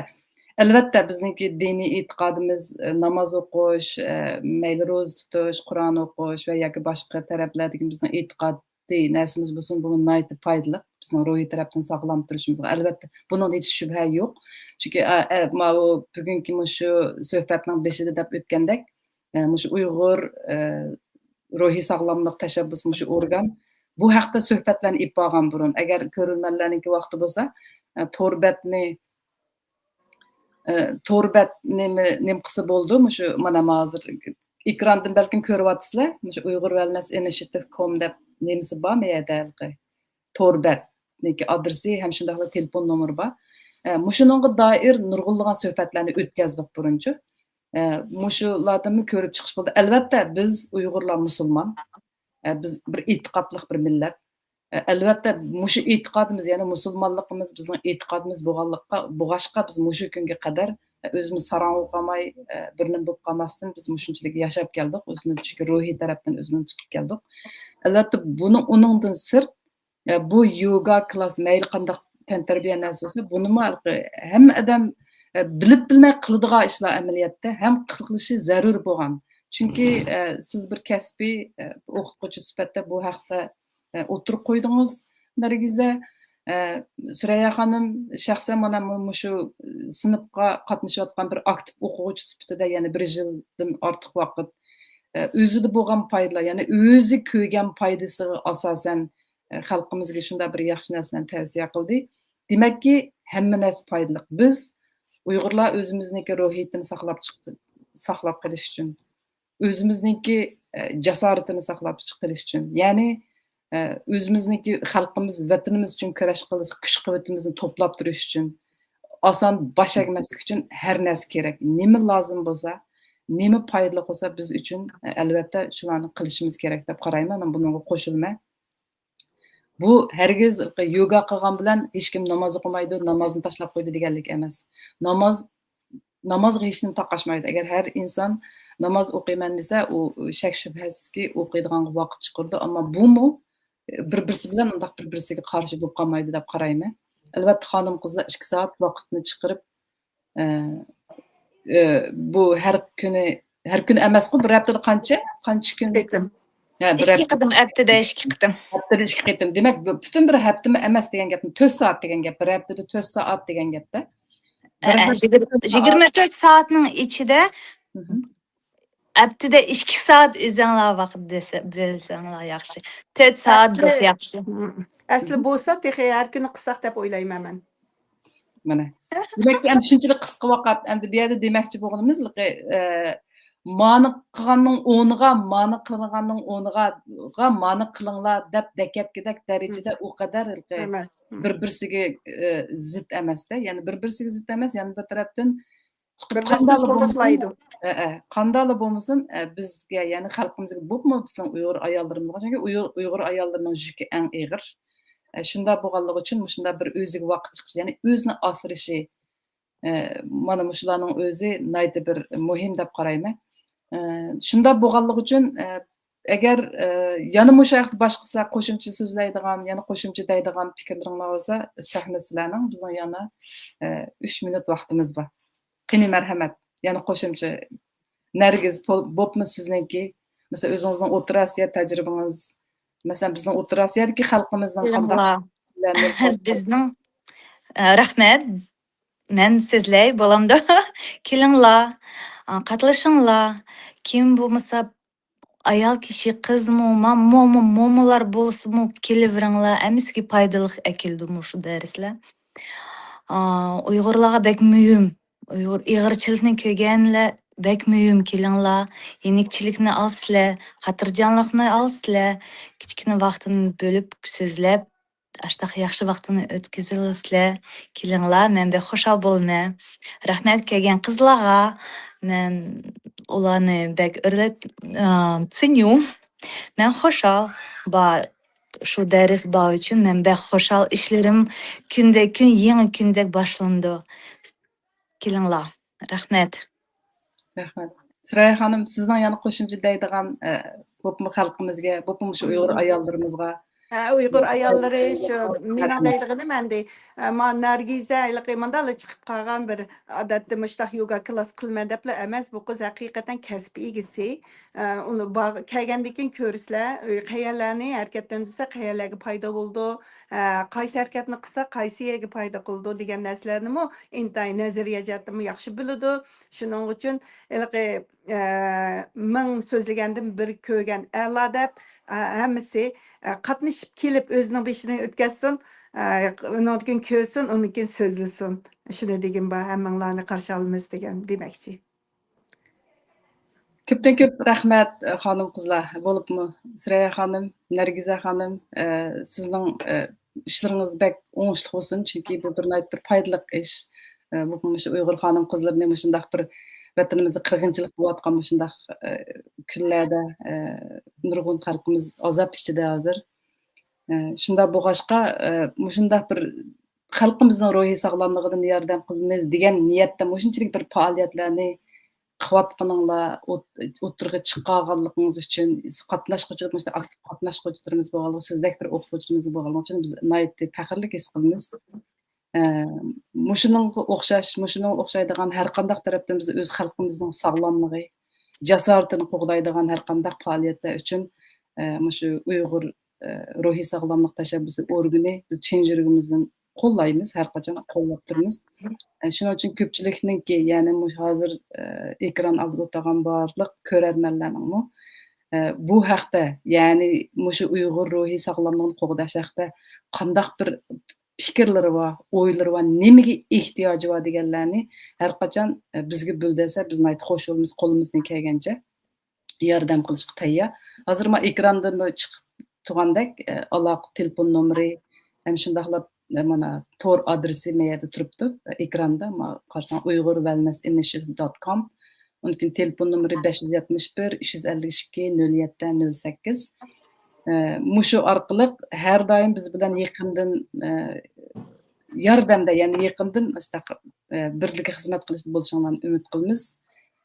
ئەلۋەتتە، بىزنىڭكى دىنىي ئېتىقادىمىز، ئە، ناماز ئوقۇش، ئە، مەيلى روزا تۇتۇش، قۇرئان ئوقۇش ۋە ياكى باشقا تەرەپلەردىكى بىزنىڭ ئېتىقادىي نەرسىمىز بولسۇن، بۇ ناھايىتى پايدىلىق. بىزنىڭ روھىي تەرەپتىن ساغلام تۇرۇشىمىزغا، ئەلۋەتتە، بۇنىڭدا ھېچ شۈبھە يوق. چۈنكى، ئە، ئە، ماۋۇ بۈگۈنكى مۇشۇ سۆھبەتنىڭ بېشىدا دەپ ئۆتكەندەك، ئە، مۇشۇ ئۇيغۇر، ئە، روھىي ساغلاملىق تەشەببۇسى مۇشۇ ئورگان بۇ ھەقتە سۆھبەتلەرنى ئېلىپ بارغان بۇرۇن. ئەگەر كۆرۈرمەنلەرنىڭكى ۋاقتى بولسا، ئە، تور بەتنى، ئە، تور بەت نېمە، نېمە قىلسا بولىدۇ؟ مۇشۇ مانا ھازىر ئېكراندىن بەلكىم كۆرۈۋاتىسىلەر. مۇشۇ ئۇيغۇر ۋېلنېس ئىنىشېتىۋ كوم دەپ نېمىسى بار مۇ يەردە ھېلىقى؟ تور بەتنىڭكى ئادرېسى ھەم شۇنداقلا تېلېفون نومۇرى بار. ئە، مۇشۇنىڭغا دائىر نۇرغۇنلىغان سۆھبەتلەرنى ئۆتكەزدۇق بۇرۇنچۇ. ئە، مۇشۇلاردىنمۇ كۆرۈپ چىقىش بولدى. ئەلۋەتتە، بىز ئۇيغۇرلار مۇسۇلمان. ئە، بىز بىر ئېتىقادلىق بىر مىللەت. ئە، ئەلۋەتتە، مۇشۇ ئېتىقادىمىز، يەنى مۇسۇلمانلىقىمىز بىزنىڭ ئېتىقادىمىز بولغانلىققا، بولغاچقا، بىز مۇشۇ كۈنگە قەدەر، ئە، ئۆزىمىز ساراڭ بولۇپ قالماي، ئە، بىر نېمە بولۇپ قالماستىن، بىز مۇشۇنچىلىك ياشاپ كەلدۇق. ئۆزىمىز چۈنكى روھىي تەرەپتىن ئۆزىمىز چىقىپ كەلدۇق. ئەلۋەتتە، بۇنىڭ، ئۇنىڭدىن سىرت، ئە، بۇ يوگا كلاس، مەيلى قانداق تەنتەربىيە نەرسە بولسا، بۇنىمۇ ھېلىقى ھەممە ئادەم، ئە، بىلىپ بىلمەي قىلىدىغان ئىشلار ئەمەلىيەتتە، ھەم قىلىشى زەرۇر بولغان. چۈنكى، ئە، سىز بىر كەسپىي، ئە، ئوقۇتقۇچى سۈپەتتە بۇ ھەقتە، ئە، ئوتتۇرىغا قويدىڭىز، نەرگىزە. ئە، سۈرەييە خانىم، شەخسەن مانا مۇ-، مۇشۇ سىنىپقا قاتنىشىۋاتقان بىر ئاكتىپ ئوقۇغۇچى سۈپىتىدە يەنە بىر يىلدىن ئارتۇق ۋاقىت، ئە، ئۆزىدە بولغان پايدىلار، يەنى ئۆزى كۆرگەن پايدىسىغا ئاساسەن، ئە، خەلقىمىزگە شۇنداق بىر ياخشى نەرسىلەرنى تەۋسىيە قىلدى. دېمەككى، ھەممە نەرسە پايدىلىق. بىز ئۇيغۇرلار ئۆزىمىزنىڭكى روھىيىتىنى ساقلاپ چىق-، ساقلاپ قېلىش ئۈچۈن، ئۆزىمىزنىڭكى، ئە، جاسارىتىنى ساقلاپ چىق-، قېلىش ئۈچۈن، يەنى، ئۆزىمىزنىڭكى خەلقىمىز، ۋەتىنىمىز ئۈچۈن كۈرەش قىلىش، كۈچ-قۇۋۋىتىمىزنى توپلاپ تۇرۇش ئۈچۈن، ئاسان باش ئەگمەسلىك ئۈچۈن ھەر نەرسە كېرەك. نېمە لازىم بولسا، نېمە پايدىلىق بولسا بىز ئۈچۈن، ئەلۋەتتە شۇلارنى قىلىشىمىز كېرەك دەپ قارايمەن. مەن بۇنىڭغا قوشۇلىمەن. بۇ ھەرگىز يوگا قىلغان بىلەن ھېچكىم ناماز ئوقۇمايدۇ، نامازنى تاشلاپ قويدى دېگەنلىك ئەمەس. ناماز، نامازغا ھېچنېمە تاقاشمايدۇ. ئەگەر ھەر ئىنسان ناماز ئوقۇيمەن دېسە، ئۇ شەك-شۈبھەسىزكى ئوقۇيدىغانغا ۋاقىت چىقىرىدۇ. ئەمما بۇمۇ بىر-بىرسى بىلەن ئۇنداق بىر-بىرسىگە قارشى بولۇپ قالمايدۇ دەپ قارايمەن. ئەلۋەتتە، خانىم-قىزلار ئىككى سائەت ۋاقىتنى چىقىرىپ، ئە، ئە، بۇ ھەر كۈنى، ھەر كۈنى ئەمەسقۇ، بىر ھەپتىدە قانچە، قانچە كۈن؟ قېتىم. ھە، بىر ئىككى ھەپتە. قېتىم، ھەپتىدە ئىككى قېتىم. ھەپتىدە ئىككى قېتىم. دېمەك، بۇ پۈتۈن بىر ھەپتىمۇ ئەمەس دېگەن گەپنى، تۆت سائەت دېگەن گەپ. بىر ھەپتىدە تۆت سائەت دېگەن گەپتە. بىر ھەپتە يىگىرمە تۆت سائەتنىڭ ئىچىدە ھەپتىدە ئىككى سائەت ئۆزۈڭلار ۋاقىت بۆلسە-، بۆلسەڭلار ياخشى. تۆت سائەت بەك ياخشى. ئەسلى بولسا تېخى ھەر كۈنى قىلساق دەپ ئويلايمەن مەن. مانا. دېمەك، ئەمدى شۇنچىلىك قىسقا ۋاقىت، ئەمدى بۇ يەردە دېمەكچى بولغىنىمىز، ئە، مانى قىلغاننىڭ ئورنىغا، مانى قىلغاننىڭ ئورنىغا، مانى قىلىڭلار دەپ دەكەتكىدەك دەرىجىدە ئۇ قەدەر، ئە، بىر-بىرسىگە، ئە، زىت ئەمەستە. يەنى بىر-بىرسىگە زىت ئەمەس، يەنە بىر تەرەپتىن چىقىپ قانداقلا بولمىسۇن، ئە، ئە، قانداقلا بولمىسۇن، ئە، بىزگە، يەنى خەلقىمىزگە، بولۇپمۇ بىزنىڭ ئۇيغۇر ئاياللىرىمىزغا، چۈنكى ئۇيغۇر، ئۇيغۇر ئاياللىرىنىڭ يۈكى ئەڭ ئېغىر. ئە، شۇنداق بولغانلىقى ئۈچۈن مۇشۇنداق بىر ئۆزىگە ۋاقىت چىقىرىش، يەنى ئۆزىنى ئاسرىشى، ئە، مانا مۇشۇلارنىڭ ئۆزى ناھايىتى بىر مۇھىم دەپ قارايمەن. ئە، شۇنداق بولغانلىقى ئۈچۈن، ئە، ئەگەر، ئە، يەنە مۇشۇ ھەقتە باشقا سىلەر قوشۇمچە سۆزلەيدىغان، يەنە قوشۇمچە دەيدىغان پىكىرلىرىڭلار بولسا، سەھنە سىلەرنىڭ، بىزنىڭ يەنە، ئە، ئۈچ مىنۇت ۋاقتىمىز بار. قېنى، مەرھەمەت، يەنە قوشۇمچە. نەرگىز، بول-، بوپمۇ سىزنىڭكى؟ مەسىلەن، ئۆزىڭىزنىڭ ئوتتۇرا ئاسىيا تەجرىبىڭىز، مەسىلەن، بىزنىڭ ئوتتۇرا ئاسىيادىكى خەلقىمىزنىڭ قانداق بىزنىڭ، ئە، رەھمەت. مەن سۆزلەي، بولامدۇ؟ كېلىڭلار، ئا، قاتنىشىڭلار. كىم بولمىسا، ئايال كىشى، قىزمۇ، ما-، مومو، مومولار بولسىمۇ، كېلىۋېرىڭلار. ھەممىسىگە پايدىلىق ئەكېلىدۇ مۇشۇ دەرسلەر. ئا، ئۇيغۇرلارغا بەك مۇھىم. ئۇيغۇر ئېغىرچىلىقنى كۆرگەنلەر بەك مۇھىم، كېلىڭلار. يېنىكچىلىكنى ئالسىلەر، خاتىرجەملىكنى ئالسىلەر. كىچىككىنە ۋاقتىنى بۆلۈپ سۆزلەپ، ئاشتاق ياخشى ۋاقتىنى ئۆتكۈزۈۋالىسىلەر. كېلىڭلار، مەن بەك خۇشال بولىمەن. رەھمەت كەلگەن قىزلارغا. مەن ئۇلارنى بەك ئۆرلەت-، ئا، سىنيۇ. مەن خۇشال بار. شۇ دەرس بار ئۈچۈن مەن بەك خۇشال. ئىشلىرىم كۈندە كۈن، يېڭى كۈندەك باشلىنىدۇ. كېلىڭلار. رەھمەت. رەھمەت. سۈرەييە خانىم، سىزنىڭ يەنە قوشۇمچە دەيدىغان، ئە، بولۇپمۇ خەلقىمىزگە، بولۇپمۇ مۇشۇ ئۇيغۇر ئاياللىرىمىزغا؟ ھە، ئۇيغۇر ئاياللىرى شۇ، مېنىڭ دەيدىغىنىم ئەمدى، ئە، ما نەرگىزە ھېلىقى ماندالا چىقىپ قالغان بىر، ئادەتتە مۇشتاق يوگا كلاس قىلىمەن دەپلا ئەمەس، بۇ قىز ھەقىقەتەن كەسىپ ئىگىسى. ئە، ئۇنى باغ-، كەلگەندىن كېيىن كۆرىسىلەر، ئۆي قەيەرلەرنى ھەرىكەتلەندۈرسە قەيەرلەرگە پايدا بولىدۇ، ئە، قايسى ھەرىكەتنى قىلسا قايسى يەرگە پايدا قىلىدۇ دېگەن نەرسىلەرنىمۇ ئىنتايىن نەزەرىيە جەھەتتىنمۇ ياخشى بىلىدۇ. شۇنىڭ ئۈچۈن ھېلىقى، ئە، مىڭ سۆزلىگەندىن بىر كۆرگەن ئەلا دەپ، ئە، ھەممىسى، ئە، قاتنىشىپ كېلىپ ئۆزىنىڭ بېشىدىن ئۆتكەزسۇن، ئە، ئۇنىڭدىن كېيىن كۆرسۇن، ئۇنىڭدىن كېيىن سۆزلىسۇن. شۇنى دېگىم بار، ھەممىڭلارنى قارشى ئالىمىز دېگەن دېمەكچى. كۆپتىن كۆپ رەھمەت، خانىم قىزلار. بولۇپمۇ سۈرەييە خانىم، نەرگىزە خانىم، ئە، سىزنىڭ، ئە، ئىشلىرىڭىز بەك ئوڭۇشلۇق بولسۇن، چۈنكى بۇ بىر ناھايىتى بىر پايدىلىق ئىش. ئە، بولۇپمۇ مۇشۇ ئۇيغۇر خانىم قىزلىرىنى مۇشۇنداق بىر ۋەتىنىمىزدە قىرغىنچىلىق بولۇۋاتقان مۇشۇنداق، ئە، كۈنلەردە، ئە، نۇرغۇن خەلقىمىز ئازاب ئىچىدە ھازىر. ئە، شۇنداق بولغاچقا، ئە، مۇشۇنداق بىر خەلقىمىزنىڭ روھىي ساغلاملىقىدىن ياردەم قىلىمىز دېگەن نىيەتتە مۇشۇنچىلىك بىر پائالىيەتلەرنى قىلىۋاتقىنىڭلار، ئوت-، ئوتتۇرىغا چىقارغانلىقىڭىز ئۈچۈن، قاتناشقۇچىلىق، مۇشۇنداق ئاكتىپ قاتناشقۇچىلىرىمىز بولغانلىقى، سىزدەك بىر ئوقۇغۇچىمىز بولغانلىقى ئۈچۈن بىز ناھايىتى پەخىرلىك ھېس قىلىمىز. ئە، مۇشۇنىڭغا ئوخشاش، مۇشۇنىڭغا ئوخشايدىغان ھەر قانداق تەرەپتىن بىز ئۆز خەلقىمىزنىڭ ساغلاملىقى، جاسارىتىنى قوغدايدىغان ھەر قانداق پائالىيەتلەر ئۈچۈن، ئە، مۇشۇ ئۇيغۇر، ئە، روھىي ساغلاملىق تەشەببۇسى ئورگىنى بىز چىن يۈرىكىمىزدىن قوللايمىز، ھەر قاچان قوللاپ تۇرىمىز. ئە، شۇنىڭ ئۈچۈن كۆپچىلىكنىڭكى، يەنى مۇشۇ ھازىر، ئە، ئېكران ئالدىدا ئولتۇرغان بارلىق كۆرەرمەنلەرنىڭمۇ، ئە، بۇ ھەقتە، يەنى مۇشۇ ئۇيغۇر روھىي ساغلاملىقىنى قوغداش ھەقتە قانداق بىر پىكىرلىرى بار، ئويلىرى بار، نېمىگە ئېھتىياجى بار دېگەنلەرنى ھەر قاچان، ئە، بىزگە بىلدۈرسە، بىز ناھايىتى خوش بولىمىز، قولىمىزدىن كەلگەنچە ياردەم قىلىشقا تەييار. ھازىر مانا ئېكراندىنمۇ چىقىپ، تۇرغاندەك، ئالاقە تېلېفون نومۇرى ھەم شۇنداقلا، مانا، تور ئادرېسى مەيەردە تۇرۇپتۇ، ئېكراندا. ما-، قارىساڭ، uighur wellness initiative dot com. ئۇنىڭ كېيىن تېلېفون نومۇرى بەش يۈز يەتمىش بىر، ئۈچ يۈز ئەللىك ئىككى، نۆل يەتتە، نۆل سەككىز. ئە، مۇشۇ ئارقىلىق ھەر دائىم بىز بىلەن يېقىندىن، ئە، ياردەمدە، يەنى يېقىندىن ئاشۇنداق، ئە، بىرلىككە خىزمەت قىلىشتا بولۇشۇڭلارنى ئۈمىد قىلىمىز.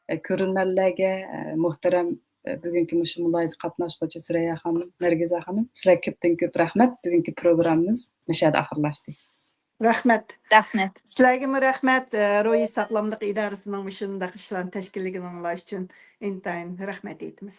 ئە، كۆرۈرمەنلەرگە، ئە، مۇھتەرەم، ئە، بۈگۈنكى مۇشۇ مۇلاھىزە قاتناشقۇچى سۈرەييا خانىم، نەرگىزە خانىم، سىلەرگە كۆپتىن كۆپ رەھمەت. بۈگۈنكى پروگراممىمىز مۇشۇ يەردە ئاخىرلاشتى. رەھمەت. رەھمەت. سىلەرگىمۇ رەھمەت، ئە، روھىي ساغلاملىق ئىدارىسىنىڭ مۇشۇنداق ئىشلارنى تەشكىللىگىنىڭلار ئۈچۈن ئىنتايىن رەھمەت ئېيتىمىز.